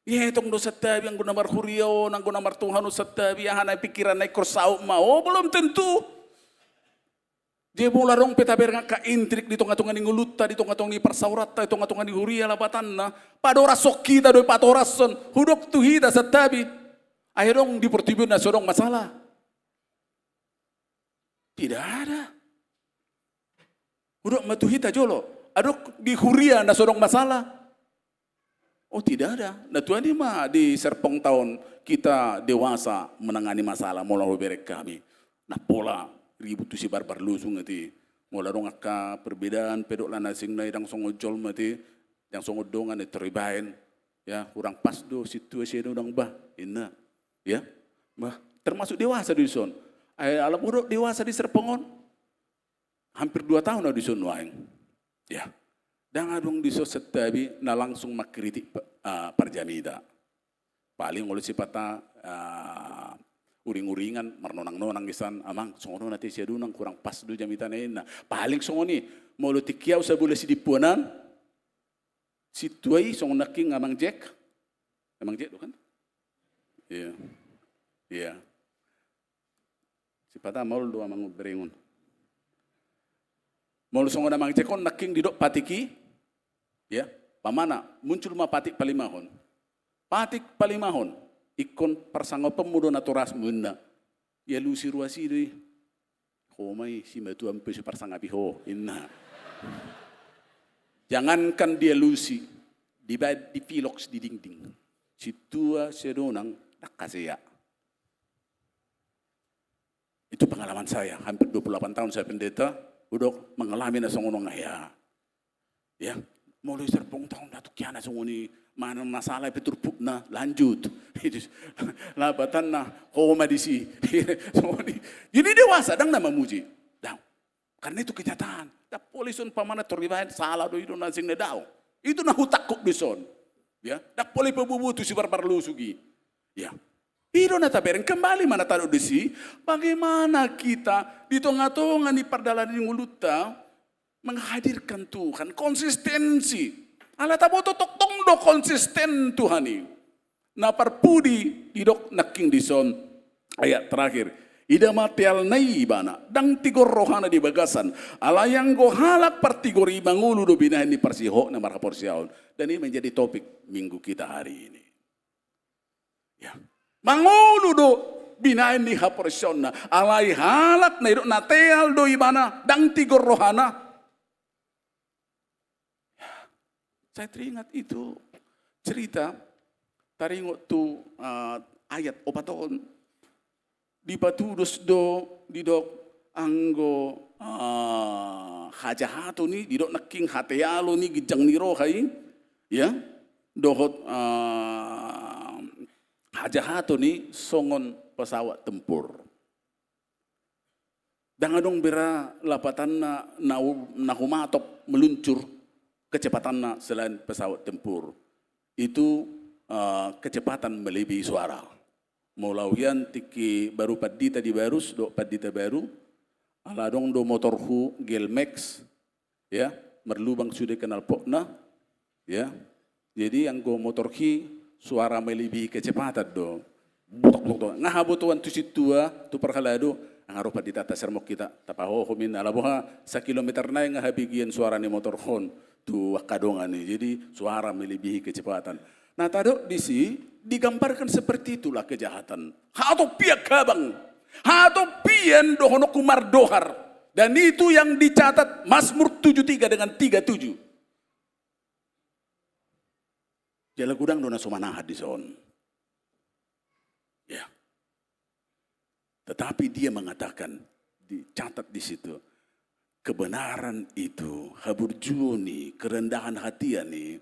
Ia tong do santabi, anggo na marhuria on, anggo na martuhan on santabi, aha na pikiranna, ingkon saut ma. Oh, belum tentu. Jadi molo adong pe tabereng angka intrik di tonga-tonga ni ngolunta, di tonga-tonga ni parsaoranta, di tonga-tonga ni huria lapatanna, padorashon hita do i, patorashon, hudok tu hita santabi. Ai adong di portibi on na so adong masalah? Tidak ada. Hudok ma tu hita jolo, adong di huria na so adong masalah? Oh, tidak ada. Na tuani ma di Serpong Taon, kita dewasa menangani masalah, molo hubereng hami. Na pola ribut tu si Barbar Lusung ate. Molo adong angka perbedaan pe dohot na asingna i, ndang songon jolma ate, ndang songon dongan ate, tor ibaen. Ya, hurang pas do sintua sian dongan bah, inna. Ya, bah, termasuk dewasa do dison. Ai ala hudok dewasa di Serpong on. Hampir dua tahun au dison nuaeng. Ya. Ndang adong dison santabi na langsung mangkritik pa-, ah, parjamita. Paling olo sipata, ah, uring-uringan, marnonang-nonang isan, "Amang, songon on ate sian dongan, hurang pas do jamitana," inna. Paling songon i, molo tingki au sabola sidimpuanan, sintua i songon nangkin Amang Jack. Amang Jack do kan? Iya. Iya. Sipata maol do amang berengon. Molo songon Amang Jack on nangkin didok patik i, ya, paima na muncul ma patik palimahon. Patik palimahon, ingkon parsangaponmu do natorasmu, inna. Dialusi ruas i do i. Ho ma i, simatuam pe so parsangapi ho, inna. Jangankan dialusi, dibaen, dipiloks di dingding. Sintua sian dongan, ndang hasea. Itu pengalaman saya, hampir dua puluh delapan tahun saya pendeta, hudok mengalami na songon on, ya. Ya, molo di Serpong Taon ndang tung kiana songon i, manang masalah pe turpukna, lanjut. Lapatanna, ho ma disi. Songon i. Jadi dewasa, ndang na mamuji. Ndang. Karena itu kenyataan. Ndang pola dison paima na tor ibaen salah do i do na asingna, daong. Itu na hutangkup dison. Ya, ndang pola ipaboaboa tu si Barbar Lusung i. Ya. I do na tabereng, kembali ma na tadok disi, bagaimana kita di tonga-tonga ni pardalanan ni ngolunta, menghadirkan Tuhan, konsistensi. Ala taboto tongtong do konsisten Tuhan i. Na parpudi didok nangkin dison, ayat terakhir. Ida ma tealna i ibana, ndang tigor rohana di bagasan, alai anggo halak partigor i mangolu do binahen ni parsihohotna marhaporseaon. Dan ini menjadi topik minggu kita hari ini. Ya. Mangolu do binahen ni haporseaonna, alai halak na didok na teal do ibana, ndang tigor rohana. Ya. Saya teringat itu cerita, taringot tu, eh, ayat opat on. Dipatudos do didok anggo, eh, hajahaton i, didok nangkin hatealon i, ginjang ni roha i, ya, dohot, eh, hajahaton i songon pesawat tempur. Ndang adong be ra lapatanna na hu-, na humatop, meluncur, kecepatanna selain pesawat tempur. Itu, eh, kecepatan melebihi suara. Molo au hian tingki baru pandita di Barus, dohot pandita baru, ala adong do motorhu Gelmax, ya, marlubang sude knalpotna, ya. Jadi anggo motorhi suara melebihi kecepatan do. Butok, butok, butok. Nga habotoan tu sintua, tu parhalado, nga ro pandita, tasermon hita, tapahohom i, ala boha sakilometer nai nga habigian suara ni motorhon tu angka dongan i. Jadi suara melebihi kecepatan. Nah, tadok disi digambarkan seperti itulah kejahatan. Hatompian habang. Hatompian dohononku mardohar. Dan itu yang dicatat Mazmur tujuh tiga dengan tiga tujuh. Jala godang do na so manahan dison. Ya. Tetapi dia mengatakan, dicatat di situ, kebenaran itu, haburjuon i, kerendahan hati ni,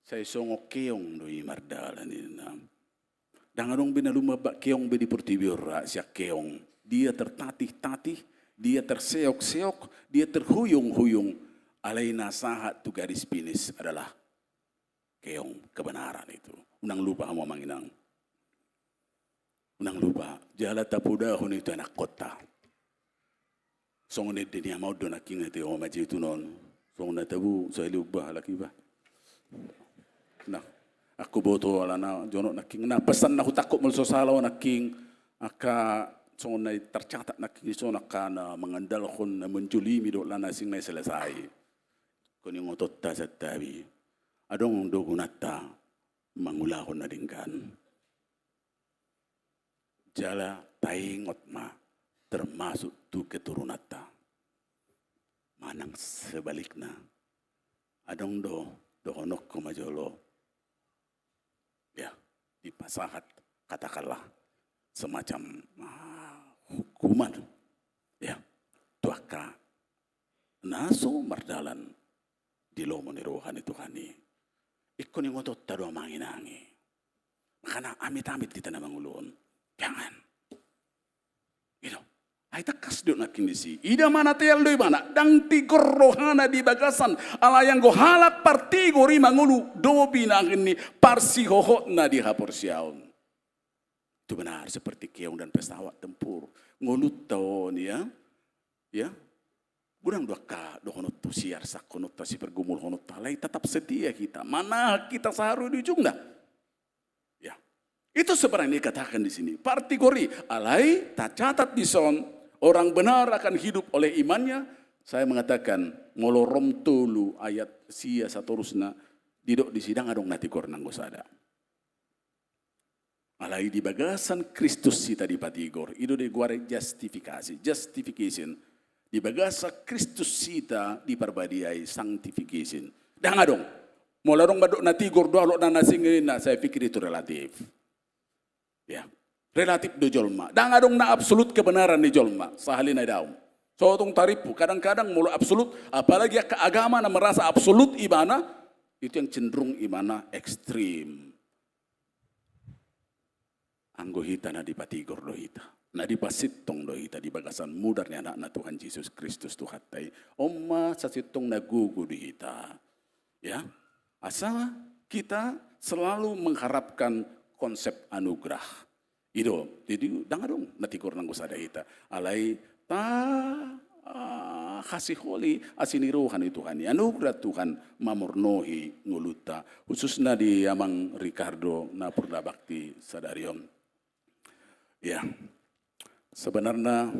sai songon keong do i mardalan, ninna. Ndang adong be na lumambak keong be di portibi on ra sian keong. Dia tertatih-tatih, dia terseok-seok, dia terhuyung-huyung. Alai na sahat tu garis finish adalah keong kebenaran itu. Unang lupa hamu amang inang. Unang lupa, jala tapodahon i tu anakkonta. Songon ende ni amang on do nangkin, ate, o, majetu non. Songon na tabo, sahali uba halak iba. Nah, anggo boto alana jonok nangkin. Nah, pesan na hutangkok molo so sala on nangkin. Angka songon na tercatat nangkin dison, angka na mengandalkan, na menjolimi dohot na asing, na selesai. Ingkon ingotonta santabi. Adong do gunanta mangulahon na denggan. Jala taingot ma, termasuk tu keturunanta. Manang sebalikna. Adong do, dohononku ma jolo. Ya, dipasahat, katakanlah, semacam, ah, hukuman. Ya, tu angka na so mardalan di lomo ni roha ni Tuhan i. Ingkon ingotonta do amang inang i. Makana amit-amit hita na mangulahon. Jangan. Gitu. Ai tangkas do nangkin disi. Ida ma na teal do ibana, ndang tigor rohana di bagasan, alai anggo halak partigor i mangolu do binahen ni parsihohotna di haporseaon. Itu benar seperti keong dan pesawat tempur. Ngolunta on, ya. Ya. Godang do angka dohononta, siarsakhononta, sipargumulhononta, alai tetap setia hita. Manahan hita sahat di ujungna. Ya. Itu sebenarnya dikatakan di sini. Partigor i, alai tacatat dison, orang benar akan hidup oleh imannya. Saya mengatakan, molo Rom tolu ayat sia satorusna, didok disi ndang adong na tigor nanggo sada. Alai di bagasan Kristus hita dipatigor, i do digoari justifikasi, justification. Di bagasan Kristus hita diparbadiai, sanctification. Ndang adong. Molo adong mandok na tigor dohot na asing, na saya pikir itu relatif. Ya. Relatif do jolma. Ndang adong na absolut kebenaran ni jolma. Sahali nai daong. So tung tarimpu, kadang-kadang molo absolut, apalagi angka agama na merasa absolut ibana, itu yang cenderung ibana ekstrim. Anggo hita na dipatigor do hita, na dipasintong do hita di bagasan mudar ni Anakna Tuhan Jesus Kristus Tuhanta i. On ma sasintongna gogo di hita. Ya, asa kita selalu mengharapkan konsep anugerah. I do, jadi ndang adong na tigor nanggo sada hita. Alai ta, ah, hasiholi, asi ni roha ni Tuhan i, anugerah Tuhan mamornohi ngolunta, khususna di Amang Ricardo na purna bakti sadari on. Ya, sebenarna,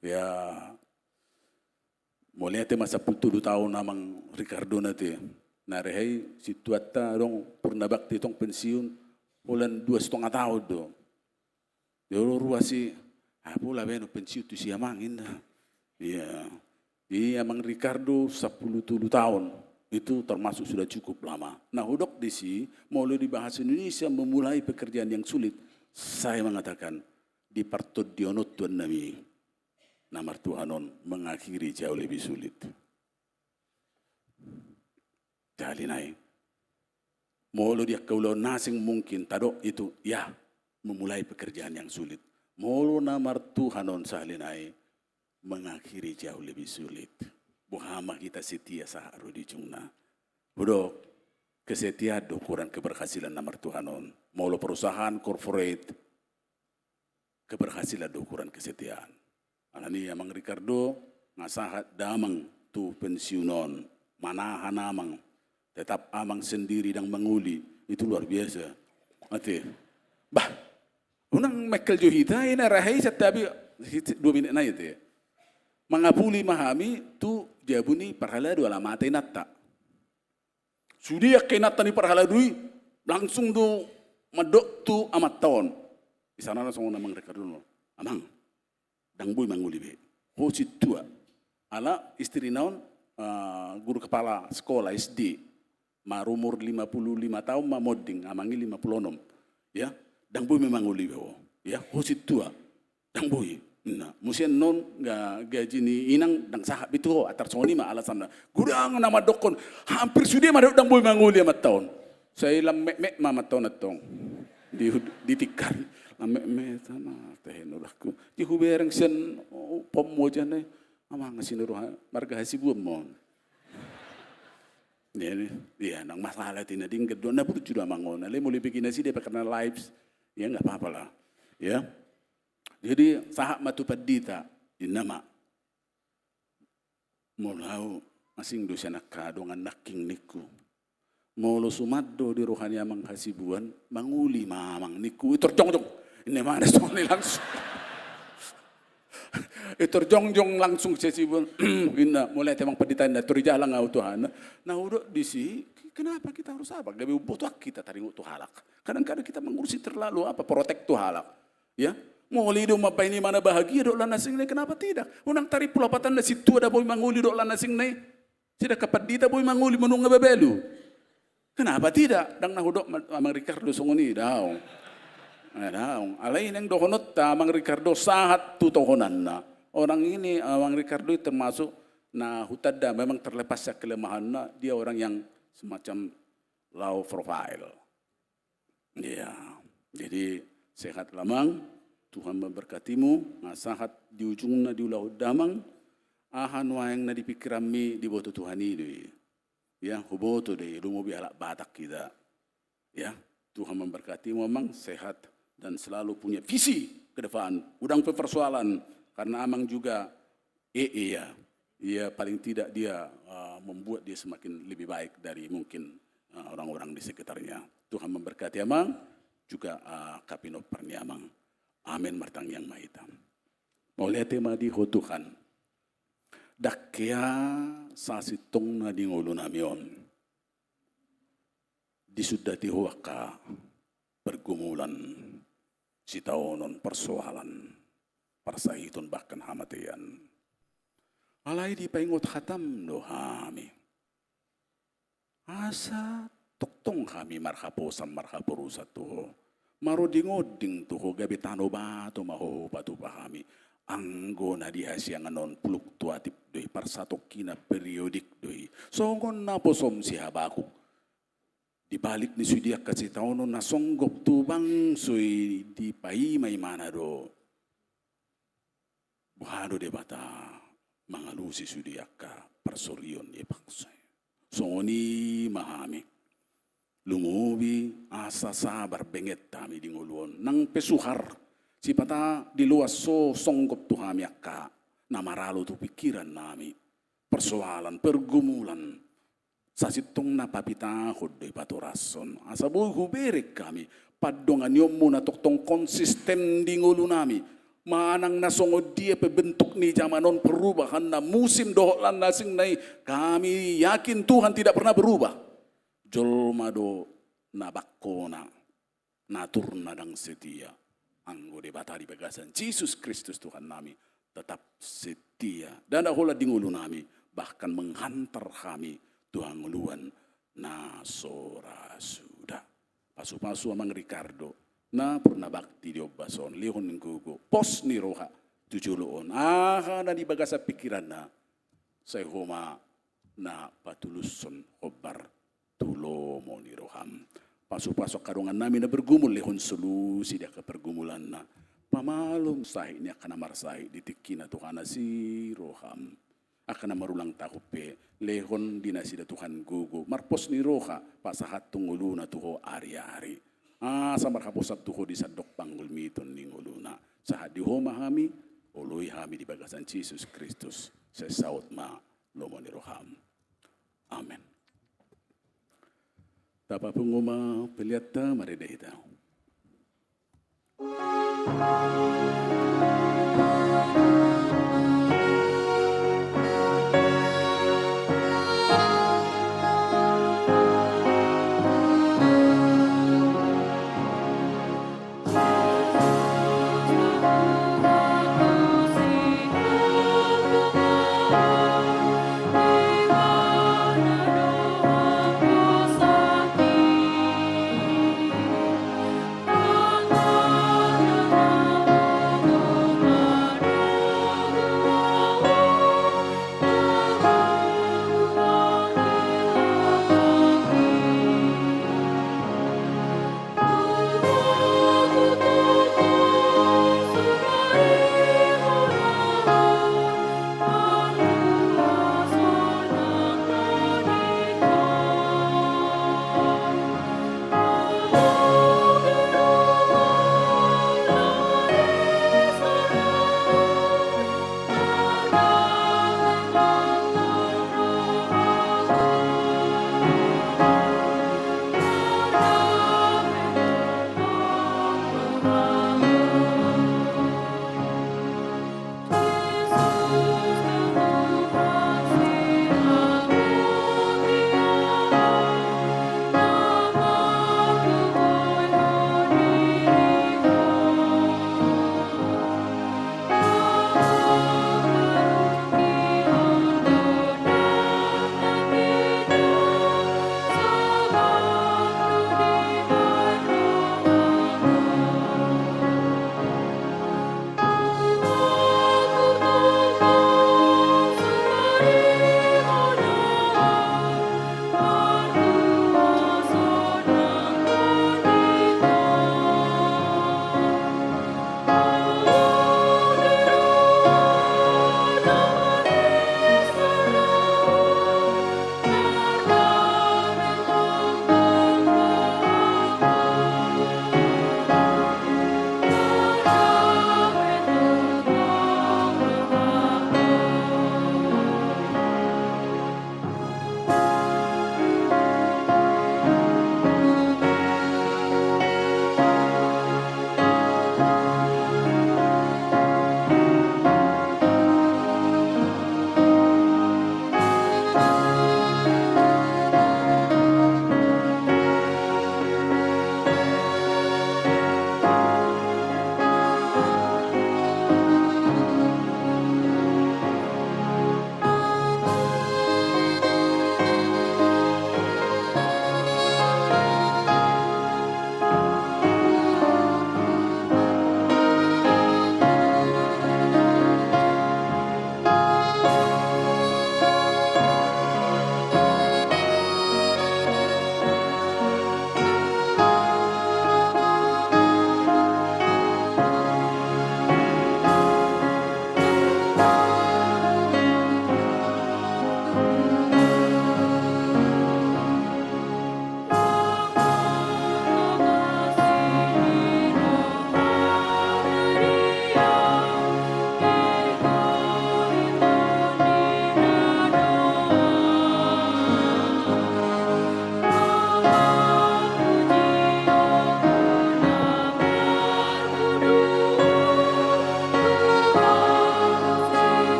ya, mauliate ma sampulu tolu taon Amang Ricardo na te. Na rehei situatta adong purna bakti tong pensiun, holan dua setengah taon do. Dia olo ruas i, ah, pola baen pensiun tu si Amang inna. Iya. Di Amang Ricardo sampulu tolu taon, itu termasuk sudah cukup lama. Na hudok disi, molo di bahasa Indonesia memulai pekerjaan yang sulit, saya mengatakan, di partondiononta nami na martuhanon mengakhiri jauh lebih sulit. Sahali nai. Molo di angka ulaon na asing mungkin tadok itu, ya, memulai pekerjaan yang sulit. Molo na martuhanon sahali nai, mengakhiri jauh lebih sulit. Boha ma hita setia sahat ro di ujungna. Hudok, kesetiaan do ukuran keberhasilan na martuhanon. Molo perusahaan, corporate, keberhasilan do ukuran kesetiaan. Alani Amang Ricardo, nga sahat damang tu pensiun on, manahan Amang, tetap Amang sendiri dang mangoli, itu luar biasa. Ate, bah, unang mekkel jo hita, ina rahai santabi, dua menit nai ate. Mangapuli ma hami tu jabu ni parhalado ala mate inanta. Sude angka inanta ni parhalado i, langsung do mandok tu amanta on. Di sana langsung Amang Ricardo, Amang, dang boi mangoli be. Ho sintua. Ala istrina on, ah, guru kepala sekolah S D. Marumur lima puluh lima taon ma monding, Amang i lima puluh onom. Ya, dang boi ma mangoli be ho. Ya, ho sintua. Dang boi. Nah, muse annon ga-, gaji ni inang dang sahat be tu ho, antar songon i ma alasanna. Godang na mandokkon, hampir sude mandok dang boi mangoli amanta on. Sai lam metmet ma amanta on antong. Di, di tingkari. Lam metmet ma, tehe nurahku. Di hubereng sian, oh, pom moja nai. Amang asi ni roha, marga Hasibuan ma on. Jadi, ya, nang masalah tina dinggal do, na burju do Amang on. Ale molo begi nasida pakai na lives. Ya, nggak apa-apa lah. Ya. Jadi, sahat ma tu pandita, inna ma. Molo au, asing do sian angka dongan nangkin ningku. Molo suman do di roha ni Amang Hasibuan, mangoli ma Amang ningku. Itor jongjong. Inna ma na songon i langsung. Itor jongjong langsung si Hasibuan. Inna, molo ate Amang Pandita inna, tor i jalang au tu hana. Na hudok disi, kenapa kita harus apa? Gabe umboto kita taringot tu halak. Kadang-kadang kita mengurusi terlalu apa, protek tu halak. Ya, molo i do mambahen imana bahagia dohot na asing nai, kenapa tidak? Unang tarimpu lapatanna sintua da boi mangoli dohot na asing nai. Sida angka pandita boi mangoli manang nga babalu. Kenapa tidak? Dang na hudok ma-, Amang Ricardo songon i, daong. Eh, daong. Alai naeng dohononta Amang Ricardo sahat tu tohonanna. Orang ini, Amang Ricardo ini termasuk na hutanda memang terlepas sian kelemahanna, dia orang yang semacam low profile. Ya, jadi sehat Amang, Tuhan memberkatimu, nga sahat di ujungna di ulaon damang, aha nuaeng na di pikiranmi diboto Tuhan i do i. Ya, huboto do i, lumobi halak Batak hita. Ya, Tuhan memberkatimu Amang, sehat dan selalu punya visi ke depan. Godang pe persoalan, karena Amang juga eh, iya, iya, paling tidak dia, eh, membuat dia semakin lebih baik dari mungkin, eh, orang-orang di sekitarnya. Tuhan memberkati Amang, juga, eh, angka pinompar ni Amang. Amin, martangiang ma hita. Mauliate ma di Ho Tuhan. Dang hea sasintongna di ngolunami on. Disundati Ho angka pergumulan, sitaonon, persoalan, parsahiton, bahkan hamatean. Alai dipaingot hatam do hami. Asa tongtong hami marhaposan, marhaporusan tu Ho. Marondingonding tu Ho, gabe tano bato ma Ho hupatupa hami. Anggo na di hasiangan on fluktuatif do i, parsatongkinan, periodik do i. Songon naposom si Habakuk. Di balik ni sude angka sitaonon na songgop tu bangso i dipaima imana do. Boha do Debata mangalusi sude angka parsorion ni bangso i. Songon i ma hami. Lumobi asa sabar benget hami di ngolu on. Nang pe suhar, sipata diloas Ho songgop tu hami angka na maralo tu pingkiran nami, persoalan, pergumulan, sasintongna papitahon do i, patorashon, asa boi hubereng hami pandonganionmu na tongtong konsisten di ngolu nami. Manang na songon dia pe bentuk ni jaman on, perubahanna, musim dohot lan na asing na i, kami yakin Tuhan tidak pernah berubah. Jolma do na bangkona, naturna ndang setia. Anggo Debata di bagasan Jesus Kristus Tuhan nami tetap setia. Ndada holan di ngolu nami, bahkan menghantar hami tu hangoluan na so ra suda. Pasupasu Amang Ricardo, na purna bakti di ombas on, lehon gogo, pos ni roha tu jolo on, aha na di bagasan pingkiranna, sai ho ma na patulushon hombar tu lomo ni roham. Pasupasu angka dongan nami na bergumul, lehon solusi di angka pergumulanna. Pamalum sahit ni angka na marsahit di tingkina, Tuhan, asi roham. Angka na marulang tahun pe, lehon di nasida, Tuhan, gogo, marpos ni roha, pasahathon ngoluna tu ho ari-ari. Asa marhaposan tu ho di sandok panggulmiton ni ngoluna. Sahat di ho ma hami, oloi hami di bagasan Jesus Kristus, sai saut ma lomo ni roham. Amen. Tapapungu ma peleanta, marende hita.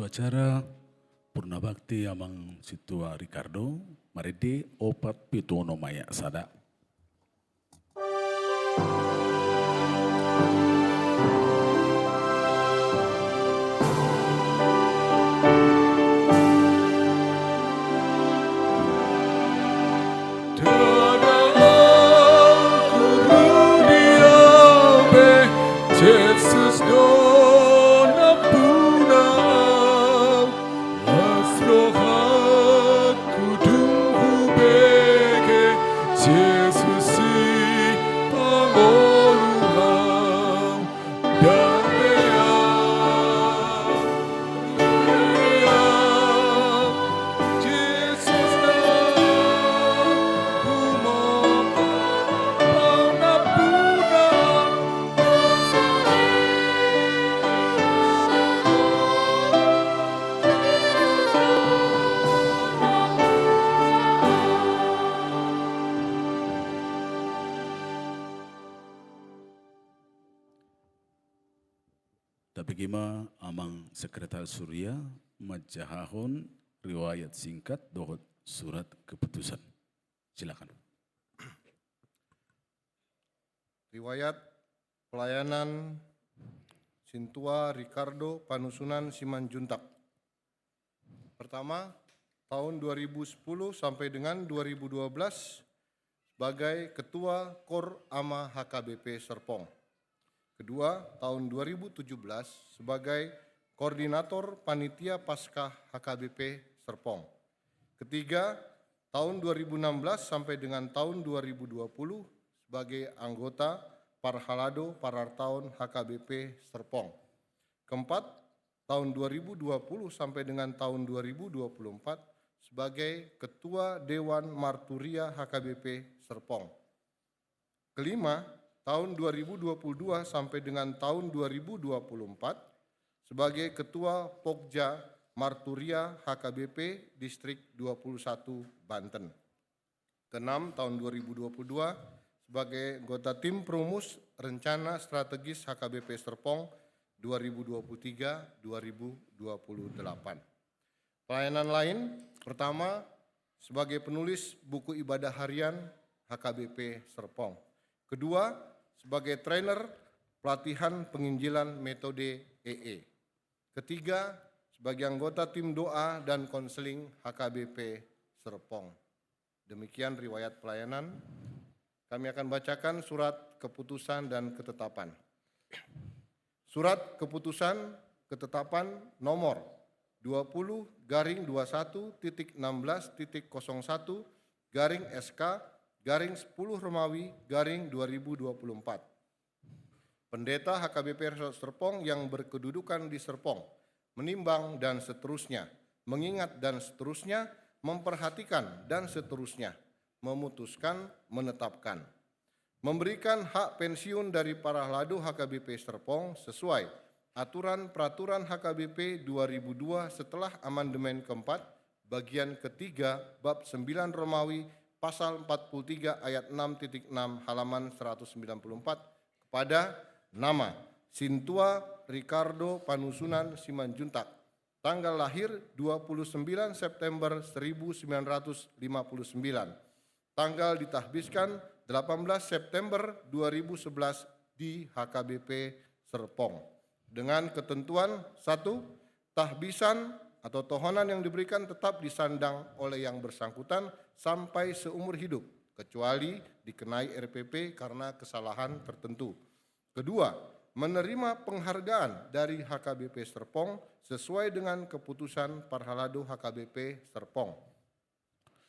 Upacara Purna Bakti Amang Sintua Ricardo, marende opat pitu onom ayat sada. Jesus do nampuna au, las rohangku dung hubege Jesus sipangolu au. Dame au, dame au, Jesus do humompa au nampuna. Tabege ma Amang Sekretaris Huria manjahahon riwayat singkat dohot surat keputusan. Silakan. Riwayat pelayanan Sintua Ricardo Panusunan Simanjuntak. Pertama, tahun dua ribu sepuluh sampai dengan dua ribu dua belas sebagai Ketua Kor Ama H K B P Serpong. Kedua, tahun dua ribu tujuh belas sebagai Koordinator Panitia Paskah H K B P Serpong. Ketiga, tahun dua ribu enam belas sampai dengan tahun dua ribu dua puluh sebagai anggota Parhalado Parartaon H K B P Serpong. Keempat, tahun dua ribu dua puluh sampai dengan tahun dua ribu dua puluh empat sebagai Ketua Dewan Marturia H K B P Serpong. Kelima, tahun dua ribu dua puluh dua sampai dengan tahun dua ribu dua puluh empat sebagai Ketua Pokja Marturia H K B P Distrik dua puluh satu Banten. Keenam, tahun dua ribu dua puluh dua sebagai anggota tim perumus rencana strategis H K B P Serpong dua ribu dua puluh tiga dua ribu dua puluh delapan. Pelayanan lain, pertama, sebagai penulis buku ibadah harian H K B P Serpong. Kedua, sebagai trainer pelatihan penginjilan metode E E. Ketiga, sebagai anggota tim doa dan konseling H K B P Serpong. Demikian riwayat pelayanan. Kami akan bacakan surat keputusan dan ketetapan. Surat keputusan ketetapan nomor dua puluh garing dua satu titik enam belas titik kosong satu garing S K garing sepuluh Romawi garing dua ribu dua puluh empat. Pendeta H K B P Resort Serpong yang berkedudukan di Serpong, menimbang dan seterusnya, mengingat dan seterusnya, memperhatikan dan seterusnya, memutuskan, menetapkan. Memberikan hak pensiun dari Parhalado H K B P Serpong sesuai aturan peraturan H K B P dua ribu dua setelah amandemen keempat, bagian ketiga, bab sembilan Romawi, pasal empat puluh tiga ayat enam titik enam, halaman seratus sembilan puluh empat, kepada nama Sintua Ricardo Panusunan Simanjuntak, tanggal lahir dua puluh sembilan September seribu sembilan ratus lima puluh sembilan, tanggal ditahbiskan delapan belas September dua ribu sebelas di H K B P Serpong. Dengan ketentuan, satu, tahbisan atau tohonan yang diberikan tetap disandang oleh yang bersangkutan sampai seumur hidup, kecuali dikenai R P P karena kesalahan tertentu. Kedua, menerima penghargaan dari H K B P Serpong sesuai dengan keputusan Parhalado H K B P Serpong.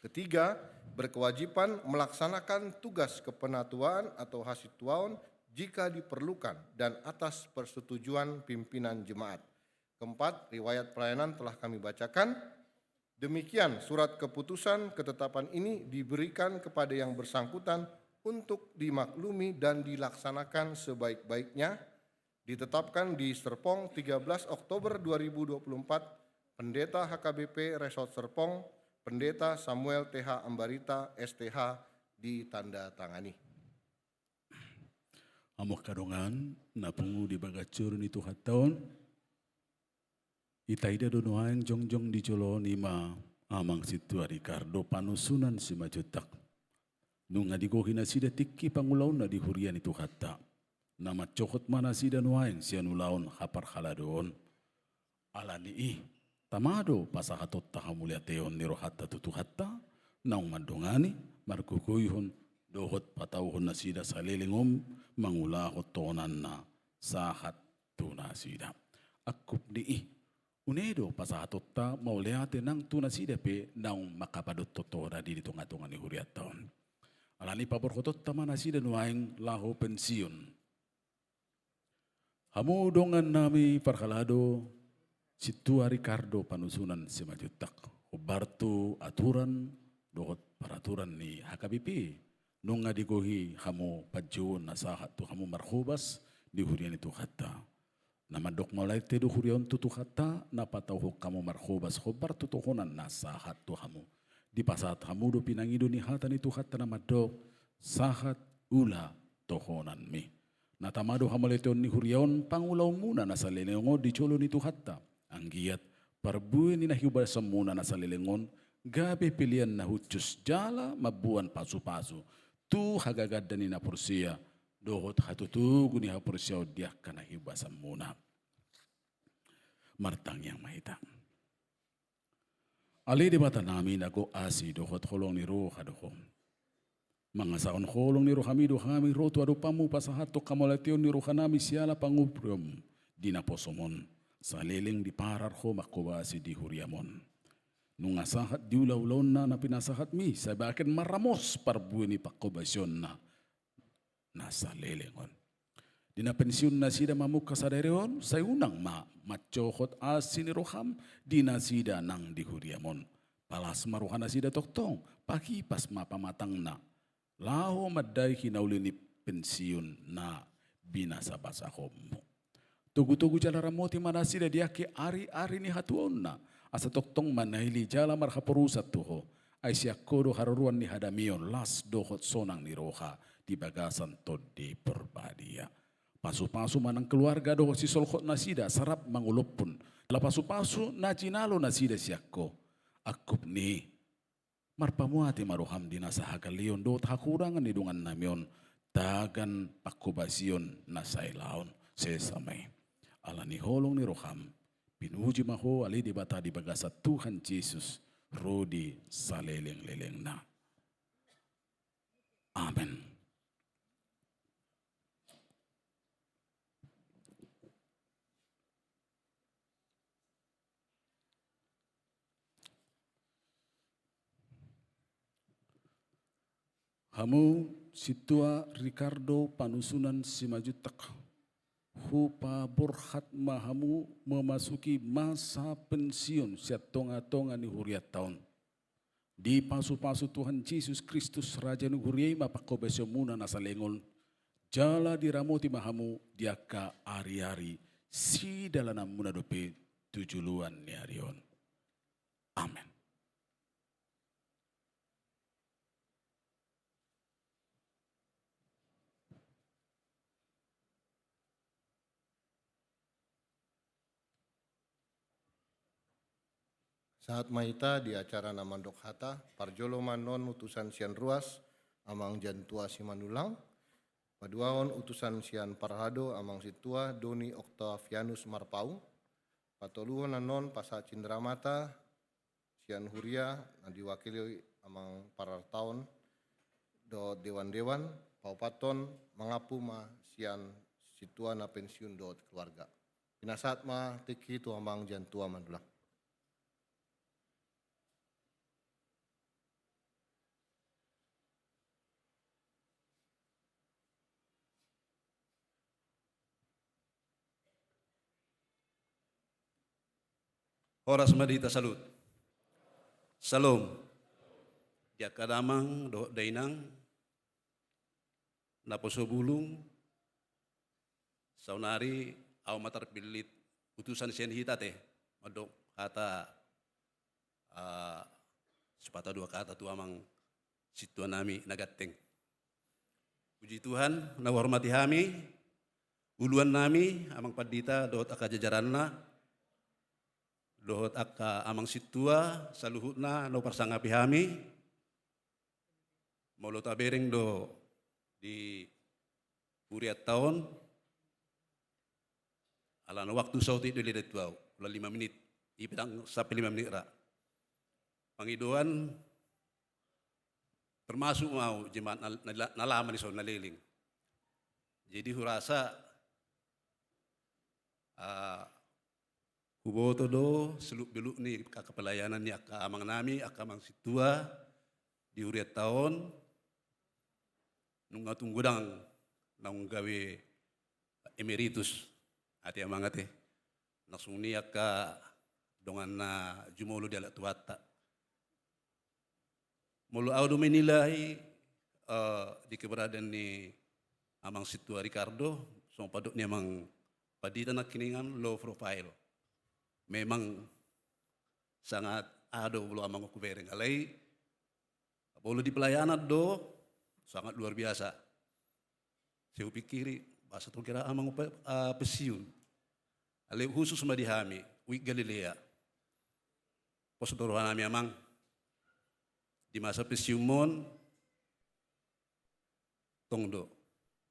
Ketiga, berkewajiban melaksanakan tugas kepenatuaan atau hasituaon jika diperlukan dan atas persetujuan pimpinan jemaat. Keempat, riwayat pelayanan telah kami bacakan. Demikian surat keputusan ketetapan ini diberikan kepada yang bersangkutan untuk dimaklumi dan dilaksanakan sebaik-baiknya. Ditetapkan di Serpong, tiga belas Oktober dua ribu dua puluh empat, Pendeta H K B P Resort Serpong, Pendeta Samuel T H Ambarita, S T H, ditandatangani. Hamu angka dongan na pungu di bagasan joro ni Tuhanta on, Itaida do nuaeng jongjong di jolo on i ma Amang Sintua Ricardo Panusunan Simanjuntak. Nunga digohi nasida tingki pangulaonna di huria ni Tuhanta. Na mancohot ma nasida nuaeng sian ulaon haparhaladoon. Alani i, tama do pasahatonta hamauliateon ni rohanta tu Tuhanta, naung mandongani, margogoihon, dohot patauhon nasida saleleng on mangulahon tohonanna sahat tu nasida. Angkup ni i, une do pasahatonta mauliate nang tu nasida pe naung manghapadothon tohonanna di tongatonga ni hurianta on. Alani i paborhatonta ma nasida nuaeng laho pensiun. Hamu dongannami parhalado, Sintua Ricardo Panusunan Simanjuntak, hombar tu aturan dohot paraturan ni H K B P, nunga digohi hamu panjouon na sahat tu hamu marhobas di huria ni Tuhanta. Na mandok mauliate do huria on tu Tuhanta, na patauhon hamu marhobas hombar tu tohonan na sahat tu hamu. Dipasahat hamu do pinangido ni hata ni Tuhanta na mandok, sahat ula tohonanmi. Na tama do hamauliateon ni huria on pangulaonmuna na saleleng on di jolo ni Tuhanta. Anggiat parbue ni na hiubasanmuna na saleleng on gabe pelean na hushus jala mamboan pasupasu tu hagaganda ni na porsea dohot hatotogu ni haporseaon di angka na hiubasanmuna. Martangiang ma hita. Ale Debatanami na gok asi dohot holong ni roha do Ho. Mangasahon holong ni rohaMi do hami ro tu adopanMu pasahathon hamauliateon ni rohanami siala pangurupion di naposoM on, saleleng diparar Ho manghobasi di huriaM on. Nunga sahat di ulaulaonna na pinasahatMi, sai bahen marramos parbue ni panghobasionna na saleleng on. Di na pensiun nasida mamungka sadari on, sai unang ma mancohot asi ni rohaM di nasida nang di huriaM on. Palas ma roha nasida tongtong, pahipas ma pamatangna. Laho mandai hinauli ni pensiun na binasabasahonMu. Togutogu jala ramoti ma nasida di angka ariari ni hatuaonna, asa tongtong manaili jala marhaporusan tu Ho. Ai sian Ho do haroroan ni hadamion, las dohot sonang ni roha di bagasan Tondi Porbadia. Pasupasu ma nang keluarga dohot sisolhot nasida asa rap mangolophon. Jala pasupasu na jinalo nasida sian Ho. Angkup ni i, marpamuati ma rohaM di nasa hagaleon dohot hahurangan ni dongannami on, tagan panghobasion na sailaon. Sesa ma i. Ala ni holong ni rohaM, pinuji ma Ho ale Debata di bagasan Tuhan Jesus, ro di salelenglelengna. Amen. Hamu Sintua Ricardo Panusunan Simanjuntak, hupaborhat ma hamu memasuki masa pensiun sian tongatonga ni hurianta on. Dipasupasu Tuhan Jesus Kristus, Raja ni huria i ma panghobasionmuna na saleleng on, jala diramoti ma hamu di angka ariari sidalananmuna dope tu joloan ni ari on. Amen. Sahat ma hita di acara na mandok hata, parjolo ma annon utusan sian ruas, Amang Jantua Simanullang, paduahon utusan sian parhalado, Amang Sintua Doni Oktavianus Marpaung, patoluhon annon pasahat cindramata, sian huria na diwakili Amang Parartaon dohot dewan-dewan, paopathon mangampu ma sian sintua na pensiun dohot keluarga. Pinasahat ma tingki tu Amang Jantua Manullang. Horas ma di hita saluhut. Syalom. Di angka damang dohot dainang, naposo bulung, saonari ahu ma tarpillit utusan sian hita te, mandok hata, ah, sipata dua kata tu amang sintua nami na ganteng. Puji Tuhan, na huhormati hami, uluan nami, amang pandita, dohot angka jajaranna, dohot angka amang sintua saluhutna na huparsangapi hami. Molo tabereng do di hurianta on, alana waktu saotik do leleng tu ahu, ula lima menit, i pe ndang sampe lima menit ra. Pangidoan, termasuk ma ahu jemaat na, na, na lama dison, na leleng. Jadi hurasa, ah, huboto do seluk beluk ni angka pelayanan ni angka amang nami, angka amang sintua di hurianta on. Nunga tung godang naung gabe emeritus, ate amang ate, na songon i angka dongan na jumolo dialap Tuhanta. Molo ahu do menilai, eh, di keberadaan ni amang sintua Ricardo, songon pandok ni amang pandita nangkiningan, low profile. Memang sangat, aha do molo amang hubereng, alai molo di pelayanan do sangat luar biasa. Sai hupikiri, boasa tung hira amang pe-, ah, pensiun. Alai khusus ma di hami, Wijk Galilea. Pos do roha nami amang, di masa pensiunmon, tong do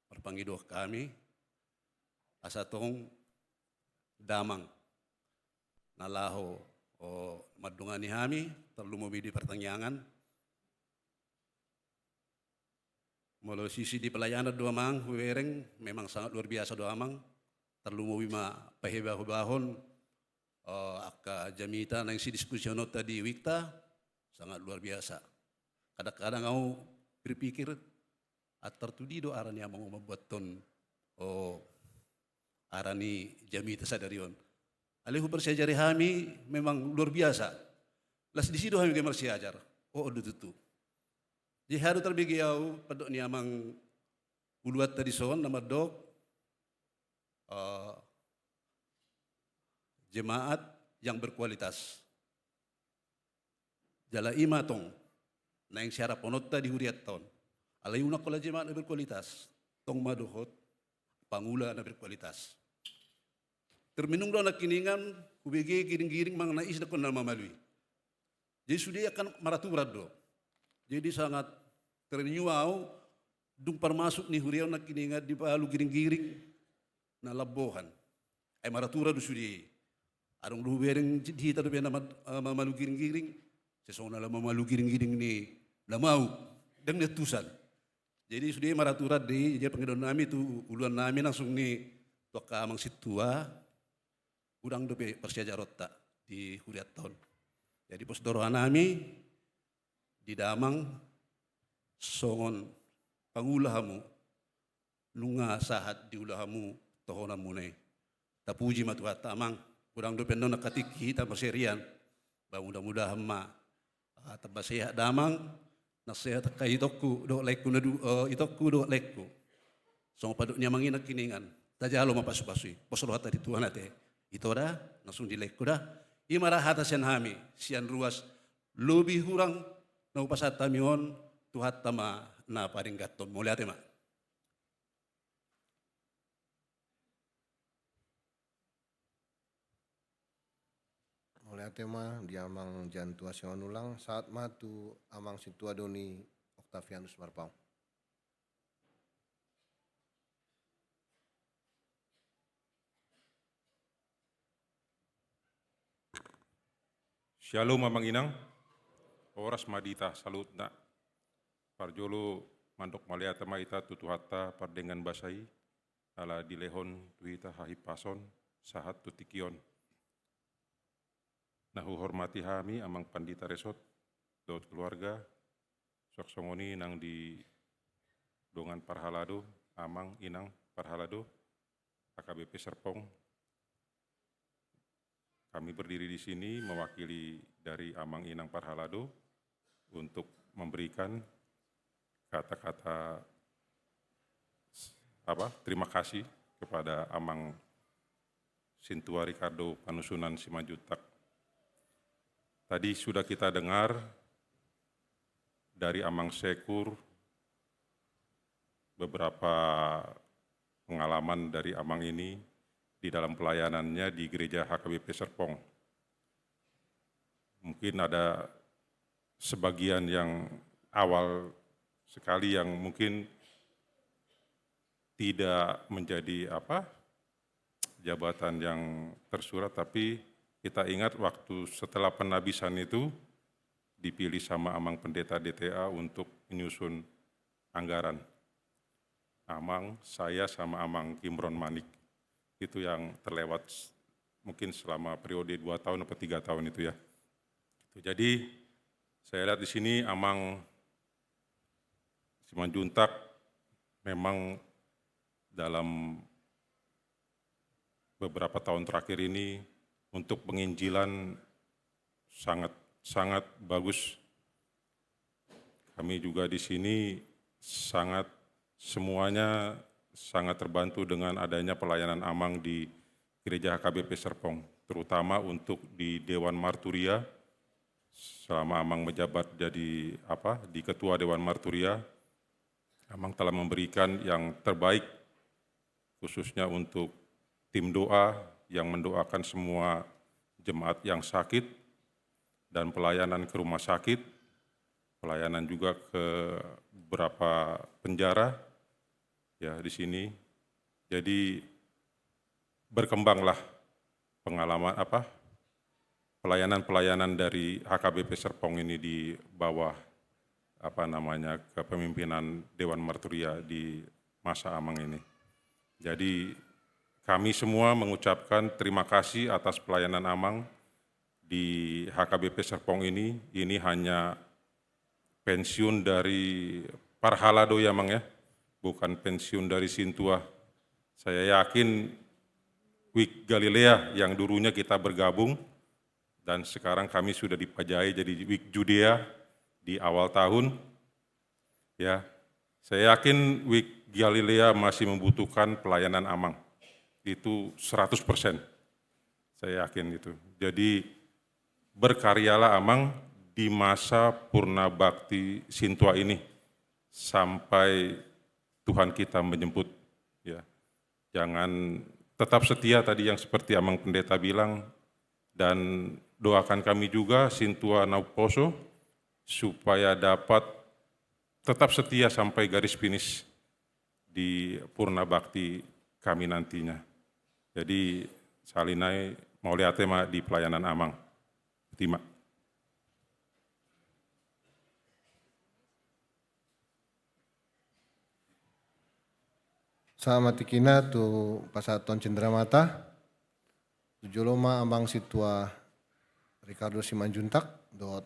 marpangidoan hami, asa tong damang na laho, o, mandongani hami, tarlumobi di partangiangan. Molo sisi di pelayanan do amang hubereng, memang sangat luar biasa do amang, tarlumobi ma pahebahebahon, eh, angka jamita naeng sidiskusiononta di Wiikta, sangat luar biasa. Kadang-kadang ahu berpikir, antar tu dia do ara ni amang on mambuathon, o, ara ni jamita sadari on. Alai huparsiajari hami memang luar biasa. Las disi do hami gabe marsiajar. O, on do tutu. Jadi aha do tarbege ahu pandok ni amang uluanta dison na mandok, eh, jemaat yang berkualitas. Jala i ma tong naeng siaraphononta di hurianta on. Alai unang holan jemaat na berkualitas, tong ma dohot pangula na berkualitas. Termenung do nangkiningan, hubege giringgiring manang na ise do na mamalu i. Jadi sude angka maraturan do. Jadi sangat terenyuh ahu, dung parmasuk ni huria on nangkiningan dipalu giringgiring na lambohan. Ai maraturan do sude. Adong do hubereng di hita dope na ma-, eh, mamalu giringgiring, sai songon na mamalu giringgiring ni na mau, ndang ni antusan. Jadi sude maraturan do i, jadi pangidoan nami tu uluan nami langsung ni tu angka amang sintua, godang dope parsiajaronta di hurianta on. Jadi pos do roha nami, di damang songon pangula hamu, nunga sahat diula hamu tohonanmuna i. Tapuji ma Tuhanta amang, godang dope annon angka tingki hita marserian. Ba mudah-mudahan ma, ah, tamba sehat damang, na sehat angka itongku dohot laengku na du-, eh, itongku dohot laengku. Songon pandok ni amang i nangkiningan, tajalo ma pasupasu i, pos rohanta di Tuhan ate. Ito da, langsung di laengku da. I ma ra hata sian hami, sian ruas lobi hurang na hupasahat hami on, Tuhanta ma na padengganhon. Mauliate ma. Mauliate ma di amang Jan Tuasion Ulang, sahat ma tu amang sintua Doni Octavianus Marpaung. Syalom amang inang, horas ma di hita saluhutna. Parjolo mandok mauliate ma hita tu Tuhanta pardenggan basa i, ala dilehon tu hita hahipason sahat tu tingki on. Na huhormati hami amang pandita Resot dohot keluarga, songon i nang di dongan parhalado, amang inang parhalado, H K B P Serpong. Kami berdiri di sini mewakili dari amang inang parhalado untuk memberikan kata-kata, apa, terima kasih kepada amang sintua Ricardo Panusunan Simanjuntak. Tadi sudah kita dengar dari amang Sekur beberapa pengalaman dari amang ini di dalam pelayanannya di gereja H K B P Serpong. mungkin ada sebagian yang awal sekali yang mungkin tidak menjadi apa, jabatan yang tersurat, tapi kita ingat waktu setelah penabisan itu dipilih sama Amang Pendeta D T A untuk menyusun anggaran. Amang, saya sama Amang Imron Manik. Itu yang terlewat s-, mungkin selama periode dua tahun atau tiga tahun itu ya. Itu. Jadi saya lihat di sini Amang Simanjuntak memang dalam beberapa tahun terakhir ini untuk penginjilan sangat, sangat bagus. Kami juga di sini sangat, semuanya sangat terbantu dengan adanya pelayanan Amang di Gereja H K B P Serpong, terutama untuk di Dewan Marturia. Selama Amang menjabat jadi apa, di Ketua Dewan Marturia, Amang telah memberikan yang terbaik, khususnya untuk tim doa yang mendoakan semua jemaat yang sakit dan pelayanan ke rumah sakit, pelayanan juga ke beberapa penjara ya di sini. Jadi berkembanglah pengalaman apa, pelayanan-pelayanan dari H K B P Serpong ini di bawah apa namanya, kepemimpinan Dewan Marturia di masa Amang ini. Jadi kami semua mengucapkan terima kasih atas pelayanan Amang di H K B P Serpong ini. Ini hanya pensiun dari parhalado ya Amang ya, bukan pensiun dari sintua. Saya yakin W I K Galilea yang dulunya kita bergabung dan sekarang kami sudah dipajai jadi W I K Judea di awal tahun. Ya, saya yakin W I K Galilea masih membutuhkan pelayanan Amang. Itu seratus persen. Saya yakin itu. Jadi berkaryalah Amang di masa purna bakti sintua ini sampai Tuhan kita menjemput. Ya. Jangan, tetap setia tadi yang seperti Amang Pendeta bilang, dan doakan kami juga sintua na umposo supaya dapat tetap setia sampai garis finish di purna bakti kami nantinya. Jadi sahali nai mauliate ma di pelayanan Amang. Terima. Sahat ma tingkina tu pasahaton cindramata. Tu jolo ma Amang Sintua Ricardo Simanjuntak dohot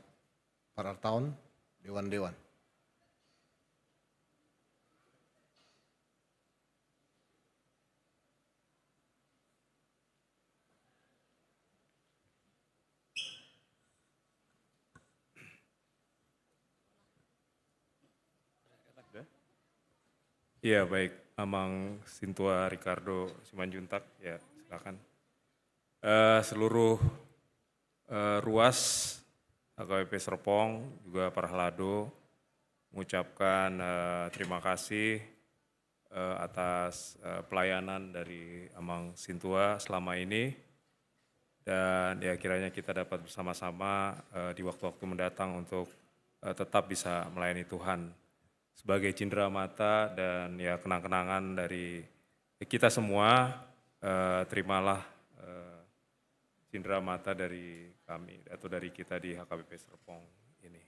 parhalado, dewan-dewan. Iya, baik. Amang Sintua Ricardo Simanjuntak, ya, silakan. Eh, seluruh, eh, ruas H K B P Serpong, juga parhalado, mengucapkan, eh, terima kasih, eh, atas, eh, pelayanan dari Amang Sintua selama ini. Dan ya, kiranya kita dapat bersama-sama, eh, di waktu-waktu mendatang untuk, eh, tetap bisa melayani Tuhan sebagai cindera mata dan ya, kenang-kenangan dari kita semua. Eh, terimalah, eh, cindera mata dari kami atau dari kita di H K B P Serpong ini.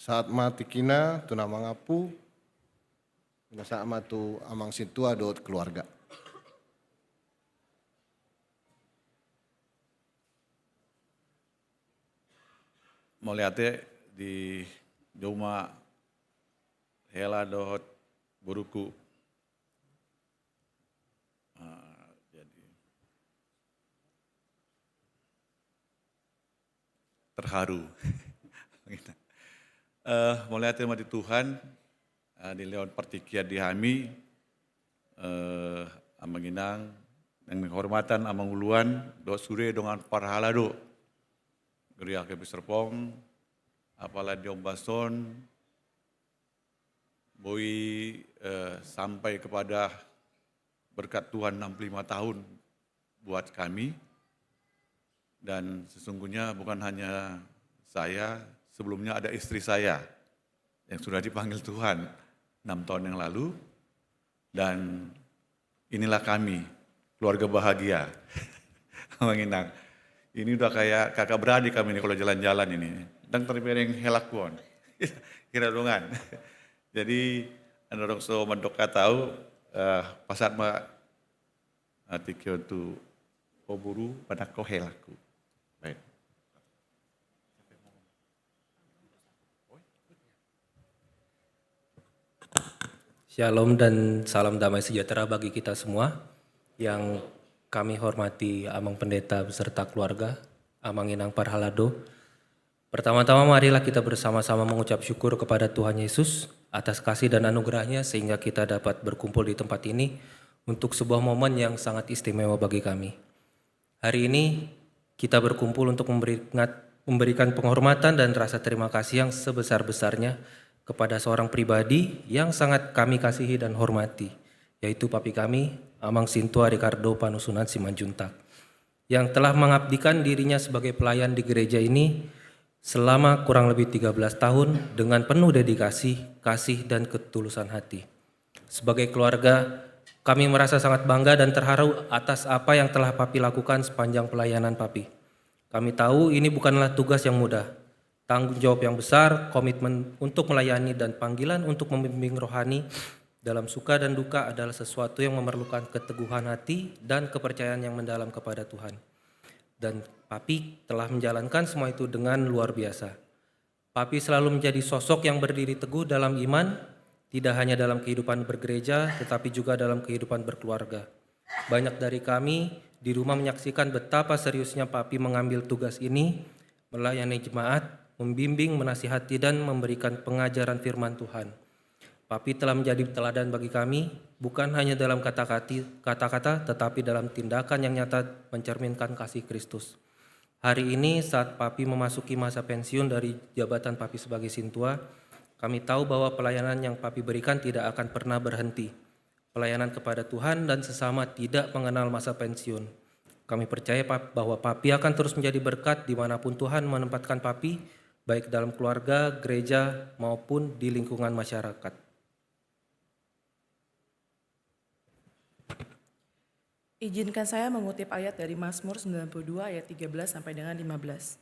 Sahat ma tingkina tu na mangampu, pinasahat ma tu amang sintua dohot keluarga. Mauliate, dijou ma hela dohot boruku. Ah, jadi terharu. Eh, mauliate ma di Tuhan, eh, dilehon partingkian di hami, eh, amang inang, nang ni hormatan amang uluan, dohot sude dongan parhalado. Gereja K P Serpong, apala di ombas on, boi, eh, sampai kepada berkat Tuhan enam puluh lima tahun buat kami. Dan sesungguhnya bukan hanya saya, sebelumnya ada istri saya yang sudah dipanggil Tuhan enam tahun yang lalu. Dan inilah kami, keluarga bahagia. Amang inang. Ini udah kayak kakak beradik kami nih kalau jalan-jalan ini. Ndang terbereng helaku on. Hira dongan. Jadi, andorang so mandok hata au, eh, pasahat ma, eh, tingki on tu ho boru, manang ho helaku. Baik. Shalom dan salam damai sejahtera bagi kita semua. Yang kami hormati Amang Pendeta beserta keluarga, Amang Inang Parhalado. Pertama-tama marilah kita bersama-sama mengucap syukur kepada Tuhan Yesus atas kasih dan anugerahnya sehingga kita dapat berkumpul di tempat ini untuk sebuah momen yang sangat istimewa bagi kami. Hari ini kita berkumpul untuk memberingat-, memberikan penghormatan dan rasa terima kasih yang sebesar-besarnya kepada seorang pribadi yang sangat kami kasihi dan hormati, yaitu papi kami, Amang Sintua Ricardo Panusunan Simanjuntak, yang telah mengabdikan dirinya sebagai pelayan di gereja ini selama kurang lebih tiga belas tahun dengan penuh dedikasi, kasih, dan ketulusan hati. Sebagai keluarga, kami merasa sangat bangga dan terharu atas apa yang telah Papi lakukan sepanjang pelayanan Papi. Kami tahu ini bukanlah tugas yang mudah, tanggung jawab yang besar, komitmen untuk melayani, dan panggilan untuk membimbing rohani dalam suka dan duka adalah sesuatu yang memerlukan keteguhan hati dan kepercayaan yang mendalam kepada Tuhan. Dan Papi telah menjalankan semua itu dengan luar biasa. Papi selalu menjadi sosok yang berdiri teguh dalam iman, tidak hanya dalam kehidupan bergereja, tetapi juga dalam kehidupan berkeluarga. Banyak dari kami di rumah menyaksikan betapa seriusnya Papi mengambil tugas ini, melayani jemaat, membimbing, menasihati, dan memberikan pengajaran firman Tuhan. Papi telah menjadi teladan bagi kami, bukan hanya dalam kata-kati-, kata-kata, tetapi dalam tindakan yang nyata mencerminkan kasih Kristus. Hari ini, saat Papi memasuki masa pensiun dari jabatan Papi sebagai sintua, kami tahu bahwa pelayanan yang Papi berikan tidak akan pernah berhenti. Pelayanan kepada Tuhan dan sesama tidak mengenal masa pensiun. Kami percaya, Pap-, bahwa Papi akan terus menjadi berkat di mana pun Tuhan menempatkan Papi, baik dalam keluarga, gereja, maupun di lingkungan masyarakat. Izinkan saya mengutip ayat dari Mazmur sembilan puluh dua ayat tiga belas sampai dengan lima belas.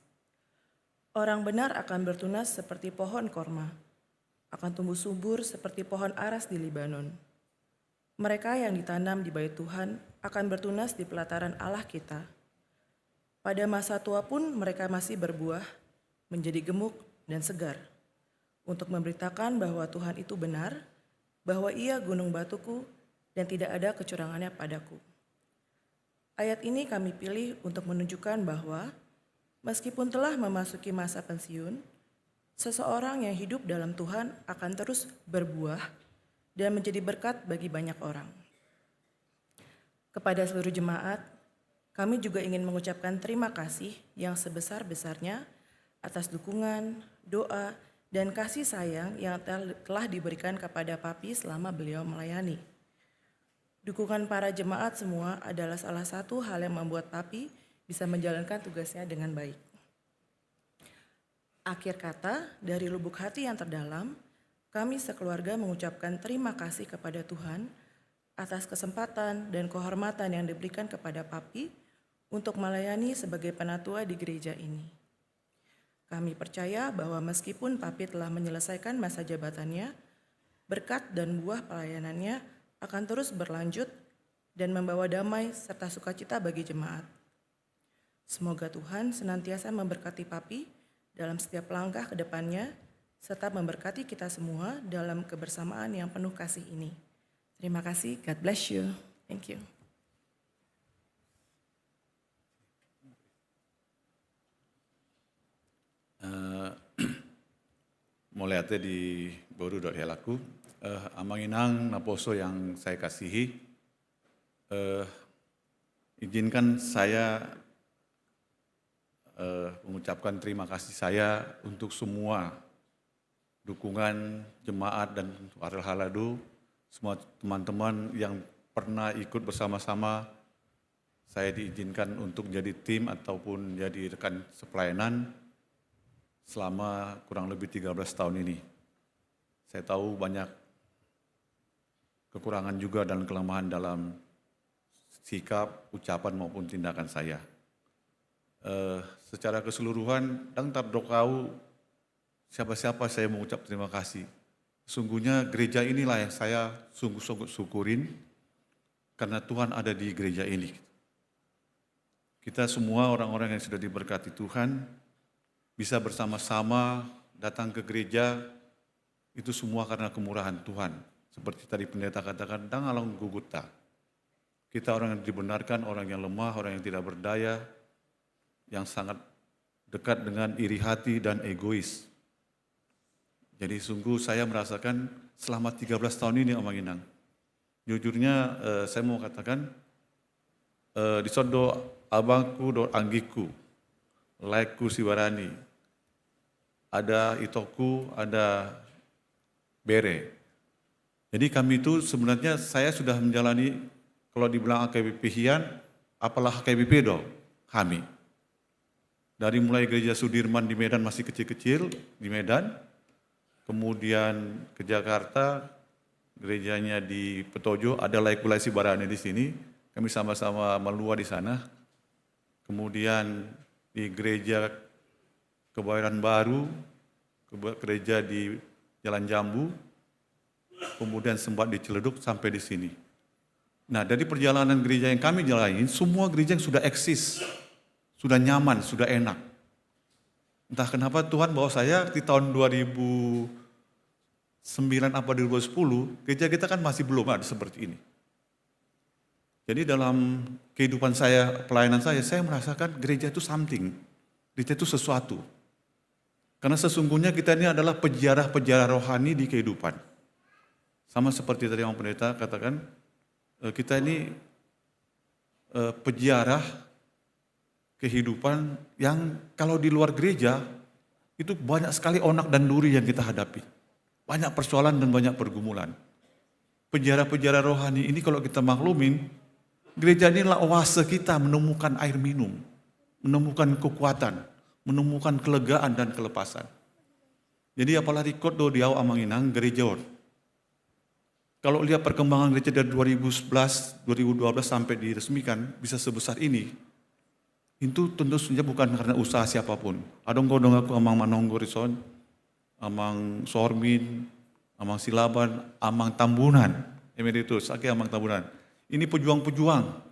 Orang benar akan bertunas seperti pohon korma, akan tumbuh subur seperti pohon aras di Libanon. Mereka yang ditanam di bait Tuhan akan bertunas di pelataran Allah kita. Pada masa tua pun mereka masih berbuah, menjadi gemuk dan segar, untuk memberitakan bahwa Tuhan itu benar, bahwa Ia gunung batuku, dan tidak ada kecurangannya padaku. Ayat ini kami pilih untuk menunjukkan bahwa meskipun telah memasuki masa pensiun, seseorang yang hidup dalam Tuhan akan terus berbuah dan menjadi berkat bagi banyak orang. Kepada seluruh jemaat, kami juga ingin mengucapkan terima kasih yang sebesar-besarnya atas dukungan, doa, dan kasih sayang yang tel-, telah diberikan kepada Papi selama beliau melayani. Dukungan para jemaat semua adalah salah satu hal yang membuat Papi bisa menjalankan tugasnya dengan baik. Akhir kata, dari lubuk hati yang terdalam, kami sekeluarga mengucapkan terima kasih kepada Tuhan atas kesempatan dan kehormatan yang diberikan kepada Papi untuk melayani sebagai penatua di gereja ini. Kami percaya bahwa meskipun Papi telah menyelesaikan masa jabatannya, berkat dan buah pelayanannya akan terus berlanjut dan membawa damai serta sukacita bagi jemaat. Semoga Tuhan senantiasa memberkati Papi dalam setiap langkah ke depannya, serta memberkati kita semua dalam kebersamaan yang penuh kasih ini. Terima kasih, God bless you. Thank you. Eh, mauliate di boru dohot helangku. Eh, amang inang naposo yang saya kasihi, eh, izinkan saya, eh, mengucapkan terima kasih saya untuk semua dukungan jemaat dan Parhalado, semua teman-teman yang pernah ikut bersama-sama saya diizinkan untuk jadi tim ataupun jadi rekan sepelayanan selama kurang lebih tiga belas tahun ini. Saya tahu banyak kekurangan juga dan kelemahan dalam sikap, ucapan maupun tindakan saya. Eh, secara keseluruhan, ndang tardok au siapa-siapa saya mengucap terima kasih. Sungguhnya gereja inilah yang saya sungguh-sungguh syukurin karena Tuhan ada di gereja ini. Kita semua orang-orang yang sudah diberkati Tuhan, bisa bersama-sama datang ke gereja, itu semua karena kemurahan Tuhan. Seperti tadi pendeta katakan, ndang ala gogota. Kita orang yang dibenarkan, orang yang lemah, orang yang tidak berdaya, yang sangat dekat dengan iri hati dan egois. Jadi sungguh saya merasakan selama tiga belas tahun ini, amang inang. Jujurnya, eh, saya mau katakan, eh, dison do abangku dohot anggingku, laengku si Barani, ada itongku, ada bere. Jadi kami itu sebenarnya saya sudah menjalani, kalau dibilang H K B P hian, apalah H K B P do kami. Dari mulai gereja Sudirman di Medan masih kecil-kecil di Medan, kemudian ke Jakarta, gerejanya di Petojo, ada laengku lae si Barani di sini, kami sama-sama malua di sana. Kemudian di gereja Kebayoran Baru, keba-, gereja di Jalan Jambu, kemudian sempat di Ciledug sampai di sini. Nah, dari perjalanan gereja yang kami jalani, semua gereja yang sudah eksis, sudah nyaman, sudah enak. Entah kenapa Tuhan bawa saya di tahun dua ribu sembilan apa dua ribu sepuluh, gereja kita kan masih belum ada seperti ini. Jadi dalam kehidupan saya, pelayanan saya, saya merasakan gereja itu something, gereja itu sesuatu. Karena sesungguhnya kita ini adalah peziarah-peziarah rohani di kehidupan. Sama seperti tadi yang pendeta katakan, eh, kita ini, eh, peziarah kehidupan yang kalau di luar gereja, itu banyak sekali onak dan duri yang kita hadapi. Banyak persoalan dan banyak pergumulan. Peziarah-peziarah rohani ini kalau kita maklumin, gereja inilah oase kita menemukan air minum, menemukan kekuatan, menemukan kelegaan dan kelepasan. Jadi apalah ringkot do di au, amang inang, gereja on. Kalau lihat perkembangan gereja dari dua ribu sebelas, dua ribu dua belas sampai diresmikan bisa sebesar ini, itu tentu saja bukan karena usaha siapapun. Adong do donganku amang Manonggor dison, amang Sormin, amang Silaban, amang Tambunan, emeritus, oke, amang Tambunan. Ini pejuang-pejuang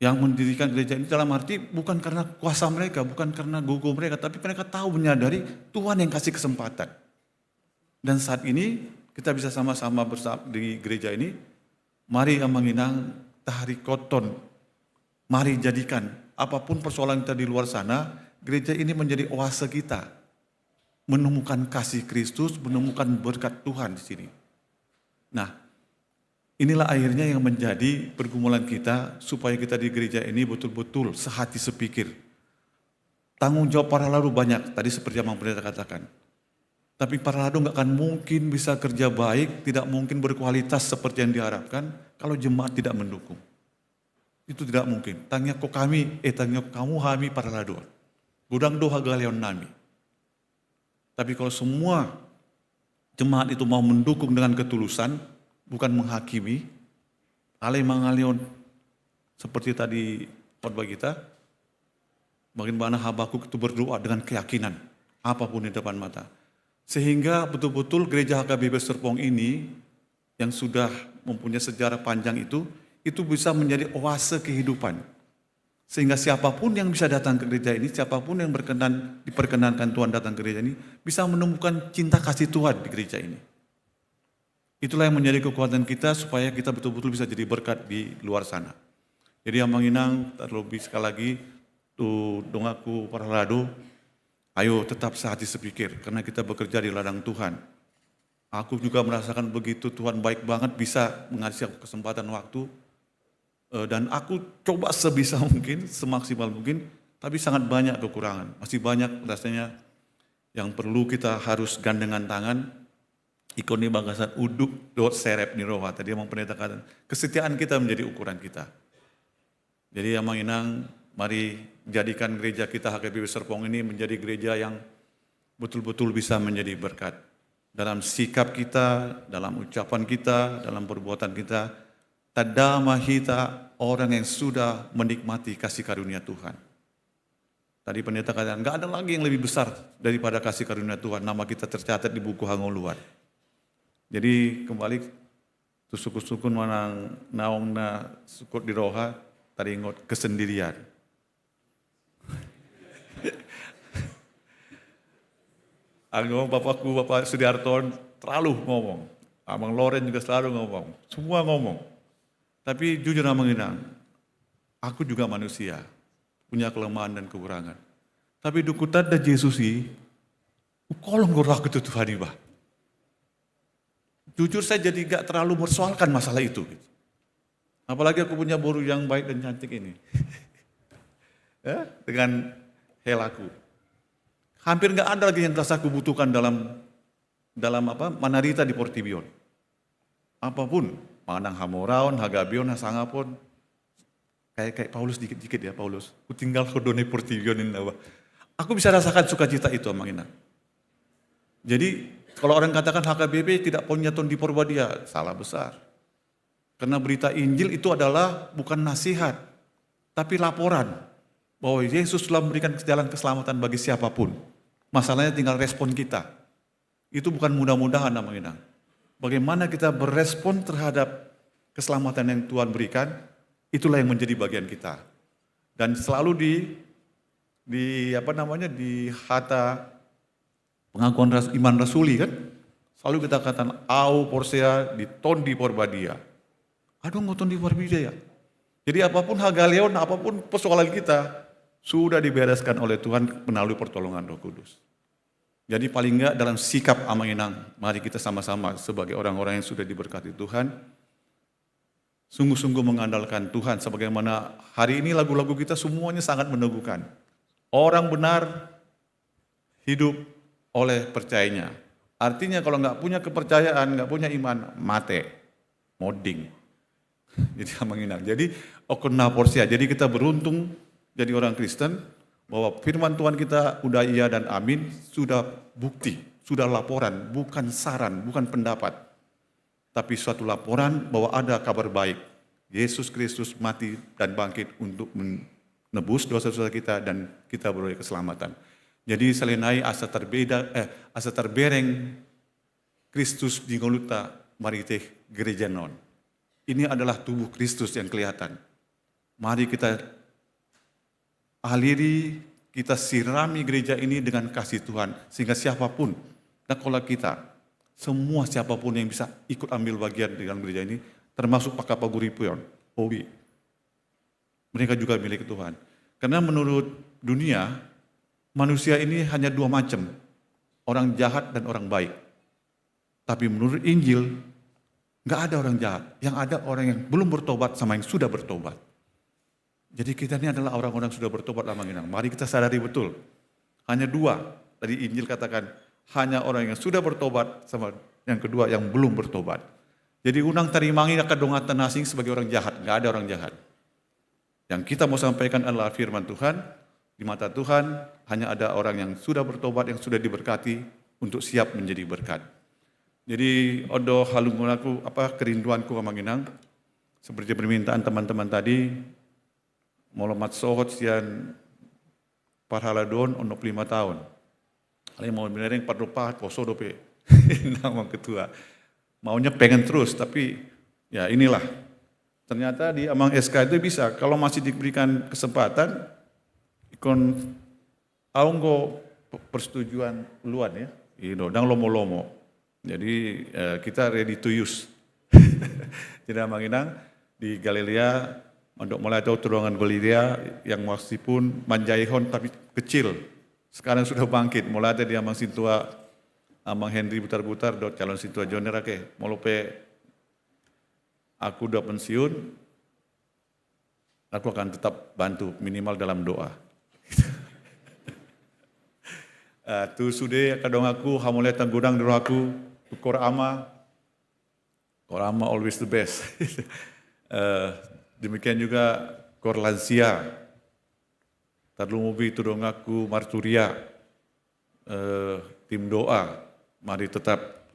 yang mendirikan gereja ini dalam arti bukan karena kuasa mereka, bukan karena gogo mereka, tapi mereka tahu, menyadari Tuhan yang kasih kesempatan. Dan saat ini kita bisa sama-sama bersa-, di gereja ini, mari amang inang taharikothon, mari jadikan apapun persoalan kita di luar sana, gereja ini menjadi oase kita, menemukan kasih Kristus, menemukan berkat Tuhan di sini. Nah, inilah akhirnya yang menjadi pergumulan kita supaya kita di gereja ini betul-betul sehati sepikir. Tanggung jawab Parhalado banyak, tadi seperti yang Bang Pendeta katakan. Tapi Parhalado nggak akan mungkin bisa kerja baik, tidak mungkin berkualitas seperti yang diharapkan kalau jemaat tidak mendukung. Itu tidak mungkin. Tangiangkon hami, eh, tangiangkon hamu hami Parhalado. Godang do hagaleonnami. Tapi kalau semua jemaat itu mau mendukung dengan ketulusan, bukan menghakimi, alai mangalehon seperti tadi khotbah kita, Bagaimana Habakuk itu berdoa dengan keyakinan, apapun di depan mata. Sehingga betul-betul gereja H K B P Serpong ini yang sudah mempunyai sejarah panjang itu, itu bisa menjadi oase kehidupan. Sehingga siapapun yang bisa datang ke gereja ini, siapapun yang berkenan, diperkenankan Tuhan datang ke gereja ini, bisa menemukan cinta kasih Tuhan di gereja ini. Itulah yang menjadi kekuatan kita supaya kita betul-betul bisa jadi berkat di luar sana. Jadi Amang Inang, terlebih sekali lagi, tu donganku parhalado, ayo tetap sehati sepikir, karena kita bekerja di ladang Tuhan. Aku juga merasakan begitu, Tuhan baik banget bisa mengasih aku kesempatan waktu. Eh, dan aku coba sebisa mungkin, semaksimal mungkin, tapi sangat banyak kekurangan. Masih banyak rasanya yang perlu kita harus gandengan tangan. Ingkon di bagasan unduk dohot serep ni roha. Tadi Amang Pendeta katakan, kesetiaan kita menjadi ukuran kita. Jadi Amang Inang, mari jadikan gereja kita H K B P Serpong ini menjadi gereja yang betul-betul bisa menjadi berkat. Dalam sikap kita, dalam ucapan kita, dalam perbuatan kita, tanda ma hita orang yang sudah menikmati kasih karunia Tuhan. Tadi pendeta katakan, nggak ada lagi yang lebih besar daripada kasih karunia Tuhan. Nama kita tercatat di buku hangoluan. Jadi kembali tu sungkun-sungkun manang naung na sungkun di roha, taringot kesendirian. Anggo bapakku, Bapak Sudiarto, terlalu ngomong. Amang Loren juga selalu ngomong. Semua ngomong. Tapi jujur Amang Inang, aku juga manusia, punya kelemahan dan kekurangan. Tapi dung hutanda Jesus i, hukolom do rohangku tu Tuhan iba. Jujur, saya jadi gak terlalu mempersoalkan masalah itu, gitu. Apalagi aku punya boru yang baik dan cantik ini. Ya, dengan helaku. Hampir nggak ada lagi yang terasa aku butuhkan dalam, dalam apa, manarita di portibi on. Apapun, manang hamoraon, hagabeon, hasangapon, kayak, kayak Paulus dikit-dikit ya, Paulus. Hutinggalhon do na i portibi on, ninna, bah. Aku bisa rasakan sukacita itu, Amang Inang. Jadi, kalau orang katakan H K B P tidak punya Tondi Porbadia, salah besar. Karena berita Injil itu adalah bukan nasihat, tapi laporan bahwa Yesus telah memberikan jalan keselamatan bagi siapapun. Masalahnya tinggal respon kita. Itu bukan mudah-mudahan, Amang Inang. Bagaimana kita berespon terhadap keselamatan yang Tuhan berikan, itulah yang menjadi bagian kita. Dan selalu di, di apa namanya, di hata pengakuan ras-, iman rasuli, kan, selalu kita katakan, "Au porsea di Tondi Porbadia." Adong do Tondi Porbadia. Jadi apapun hagaleon, apapun persoalan kita, sudah dibereskan oleh Tuhan melalui pertolongan Roh Kudus. Jadi paling enggak dalam sikap, Amang Inang, mari kita sama-sama sebagai orang-orang yang sudah diberkati Tuhan, sungguh-sungguh mengandalkan Tuhan, sebagaimana hari ini lagu-lagu kita semuanya sangat meneguhkan. Orang benar hidup oleh percayanya. Artinya kalau nggak punya kepercayaan, nggak punya iman, mate, moding. Jadi Amang Inang. Jadi ingkon na porsea. Jadi kita beruntung jadi orang Kristen, bahwa firman Tuhan kita udah iya dan amin, sudah bukti, sudah laporan, bukan saran, bukan pendapat, tapi suatu laporan bahwa ada kabar baik. Yesus Kristus mati dan bangkit untuk menebus dosa-dosa kita dan kita beroleh keselamatan. Jadi selain ai asa terbeda, eh, asa terbereng Kristus di ngolunta marhite gereja on. Ini adalah tubuh Kristus yang kelihatan. Mari kita aliri, kita sirami gereja ini dengan kasih Tuhan, sehingga siapapun, dan kalau kita, semua siapapun yang bisa ikut ambil bagian di dalam gereja ini, termasuk Pak Kapaguripion, O B, mereka juga milik Tuhan. Karena menurut dunia, manusia ini hanya dua macam, orang jahat dan orang baik. Tapi menurut Injil, nggak ada orang jahat. Yang ada orang yang belum bertobat sama yang sudah bertobat. Jadi kita ini adalah orang-orang yang sudah bertobat, Amang Inang. Mari kita sadari betul. Hanya dua. Tadi Injil katakan, hanya orang yang sudah bertobat sama yang kedua yang belum bertobat. Jadi unang tarimangi angka donganta na asing sebagai orang jahat. Nggak ada orang jahat. Yang kita mau sampaikan adalah firman Tuhan. Di mata Tuhan, hanya ada orang yang sudah bertobat, yang sudah diberkati, untuk siap menjadi berkat. Jadi, on do haluhononku, apa, kerinduanku, Amang Inang, seperti permintaan teman-teman tadi, molo mansohot sian parhalado on onom puluh lima tahun. Alai mau minereng pardopa poso dope. Nang Amang Ketua. Maunya pengen terus, tapi ya inilah. Ternyata di Amang S K itu bisa, kalau masih diberikan kesempatan, ingkon au do pe-, persetujuan luan ya. Ido, ndang lomo-lomo. Jadi, eh, kita ready to use. Jadi, Amang Inang, di Galilea, mandok mauliate tu dongan Galilea yang meskipun manjaihon tapi kecil. Sekarang sudah bangkit. Mauliate di Amang Sintua, Amang Henry Butar-Butar, dohot calon Sintua Joni Rake. Molo pe aku udah pensiun, aku akan tetap bantu, minimal dalam doa. Eh, tu sude angka donganku, hamauliateon godang di rohaku, tu Kor Ama, Kor Ama always the best. Eh, demikian juga Kor Lansia. Tarlumobi tu donganku marturia, eh, tim doa, mari tetap,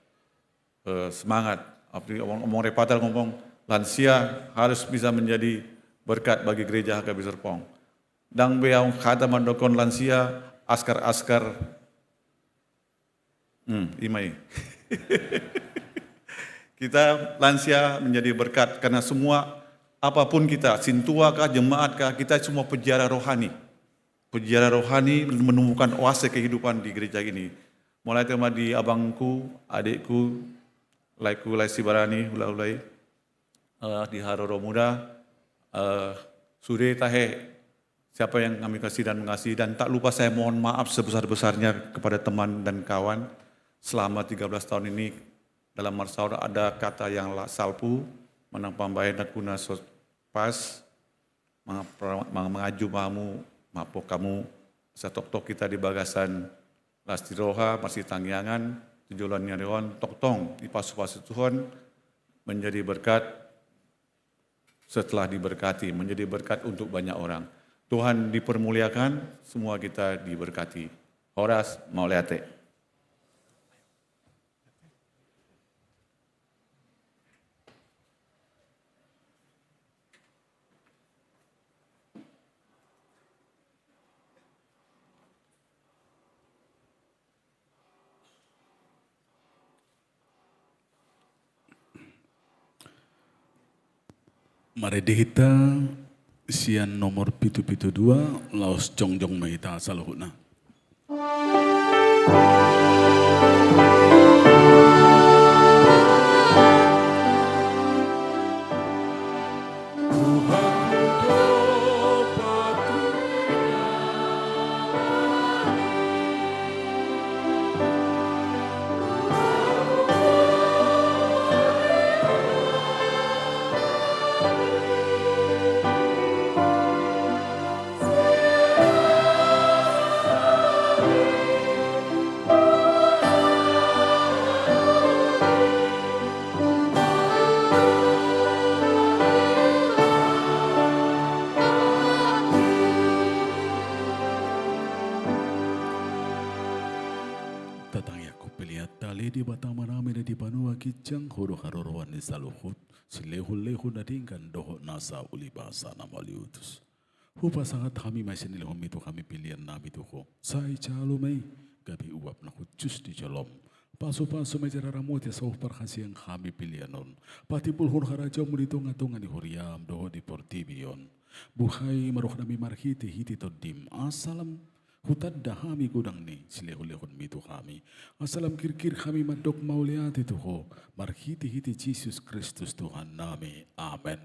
eh, semangat. Apalagi omong, omong Repatal ngomong, lansia harus bisa menjadi berkat bagi gereja H K B Serpong. Ndang be au hata mandokkon lansia, askar-askar. Hmm, ima i. Kita lansia menjadi berkat karena semua, apapun kita, sintua kah, jemaat kah, kita semua peziarah rohani. Peziarah rohani menumbuhkan oase kehidupan di gereja ini. Mauliate ma di abangku, adikku, laeku, lae Sibarani, hula-hula i, eh, di haroro muda, eh, sude tahe, siapa yang kami kasih dan mengasihi, dan tak lupa saya mohon maaf sebesar-besarnya kepada teman dan kawan. Selama tiga belas tahun ini, dalam marsaor ada kata yang la-, salpu, manang pambahenan na so pas, manga-, manga-, mangajum hamu, maaf hamu, asa tongtong hita di bagasan las ni roha, marsitangiangan, tu joloan ni ari on, tongtong dipasu-pasu Tuhan, menjadi berkat, setelah diberkati, menjadi berkat untuk banyak orang. Tuhan dipermuliakan, semua kita diberkati. Horas, mauliate. Marende hita sian nomor pitu pitu dua, laos jongjong ma hita saluhutna. Tatangiangkon pelean ta ale Debata Amanami na di banua ginjang, Ho do haroroan ni saluhut, silehon-lehon na denggan dohot nasa ulibasa na mauliutus. Hupasahat hami ma sian nilehonmi tu hami peleannami tu Ho. Sai jalo ma i gabe uap na hujus di jolom. Pasu-pasu ma i jala ramoti asa huparhaseang hami pelean on. Patimbulhon harajaonmu di tonga-tonga ni huriam dohot di portibi on. Buhai ma rohanami marhite-hite Tondim, asa lam hutanda hami godang ni silehon-lehonmi tu hami. Asa lam girgir hami mandok mauliate tu Ho, marhite-hite Jesus Kristus Tuhannami. Amen.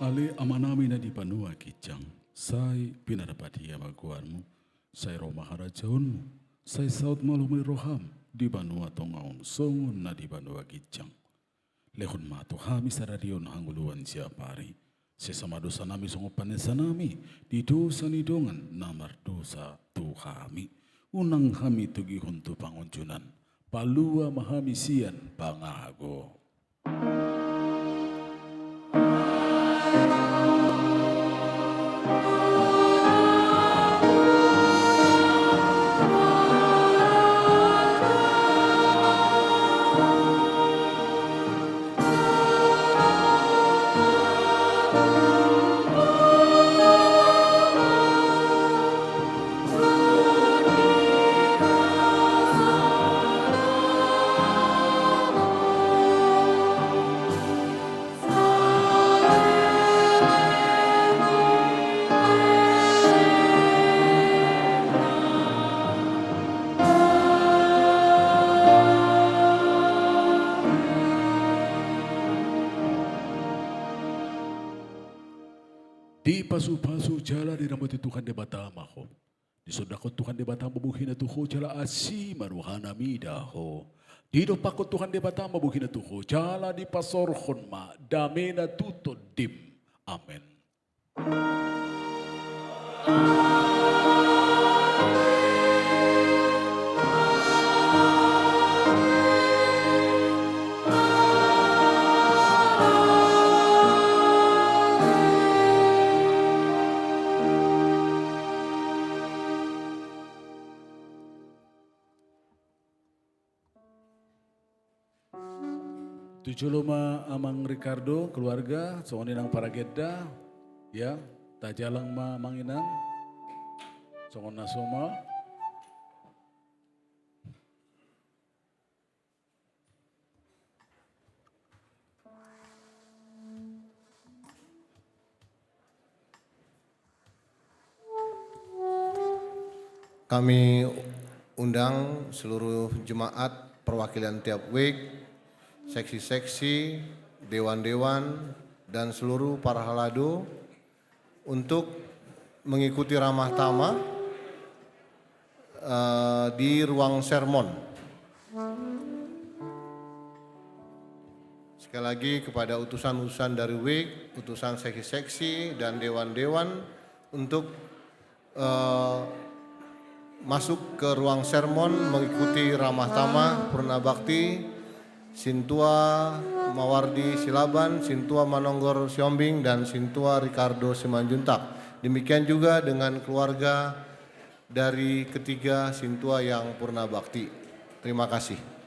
Ale Amanami na di banua ginjang, sai pinarbadia ma goarmu, Sai ro ma harajaonmu, sai saut ma lomo ni roham, di banua tonga on songon na di banua ginjang. Lehon ma tu hami sadari on hangoluan siapari. Sesa ma dosanami songon panesanami di dosa ni dongan na mardosa tu hami. Unang hami togihon tu pangunjunan. Palua ma hami sian pangago. Dipasupasu jala diramoti Tuhan Debata ma ho. Disondangkon Tuhan Debata ma bohina tu ho jala asi ma rohana mida ho. Didompakkon Tuhan Debata ma bohina tu ho jala dipasaorhon ma damena tu tondim. Amen. Tu jolo ma Amang Ricardo, keluarga, songon i nang paragenda, ya, tajalang ma Amang Inang, songon na somal. Kami undang seluruh jemaat perwakilan tiap wijk, seksi-seksi, dewan-dewan, dan seluruh para halado untuk mengikuti ramah tamah, eh, di ruang sermon. Sekali lagi kepada utusan-utusan dari wijk, utusan seksi-seksi, dan dewan-dewan untuk, eh, masuk ke ruang sermon mengikuti ramah tamah purna bakti Sintua Mawardi Silaban, Sintua Manonggor Sihombing, dan Sintua Ricardo Simanjuntak. Demikian juga dengan keluarga dari ketiga Sintua yang purna bakti. Terima kasih.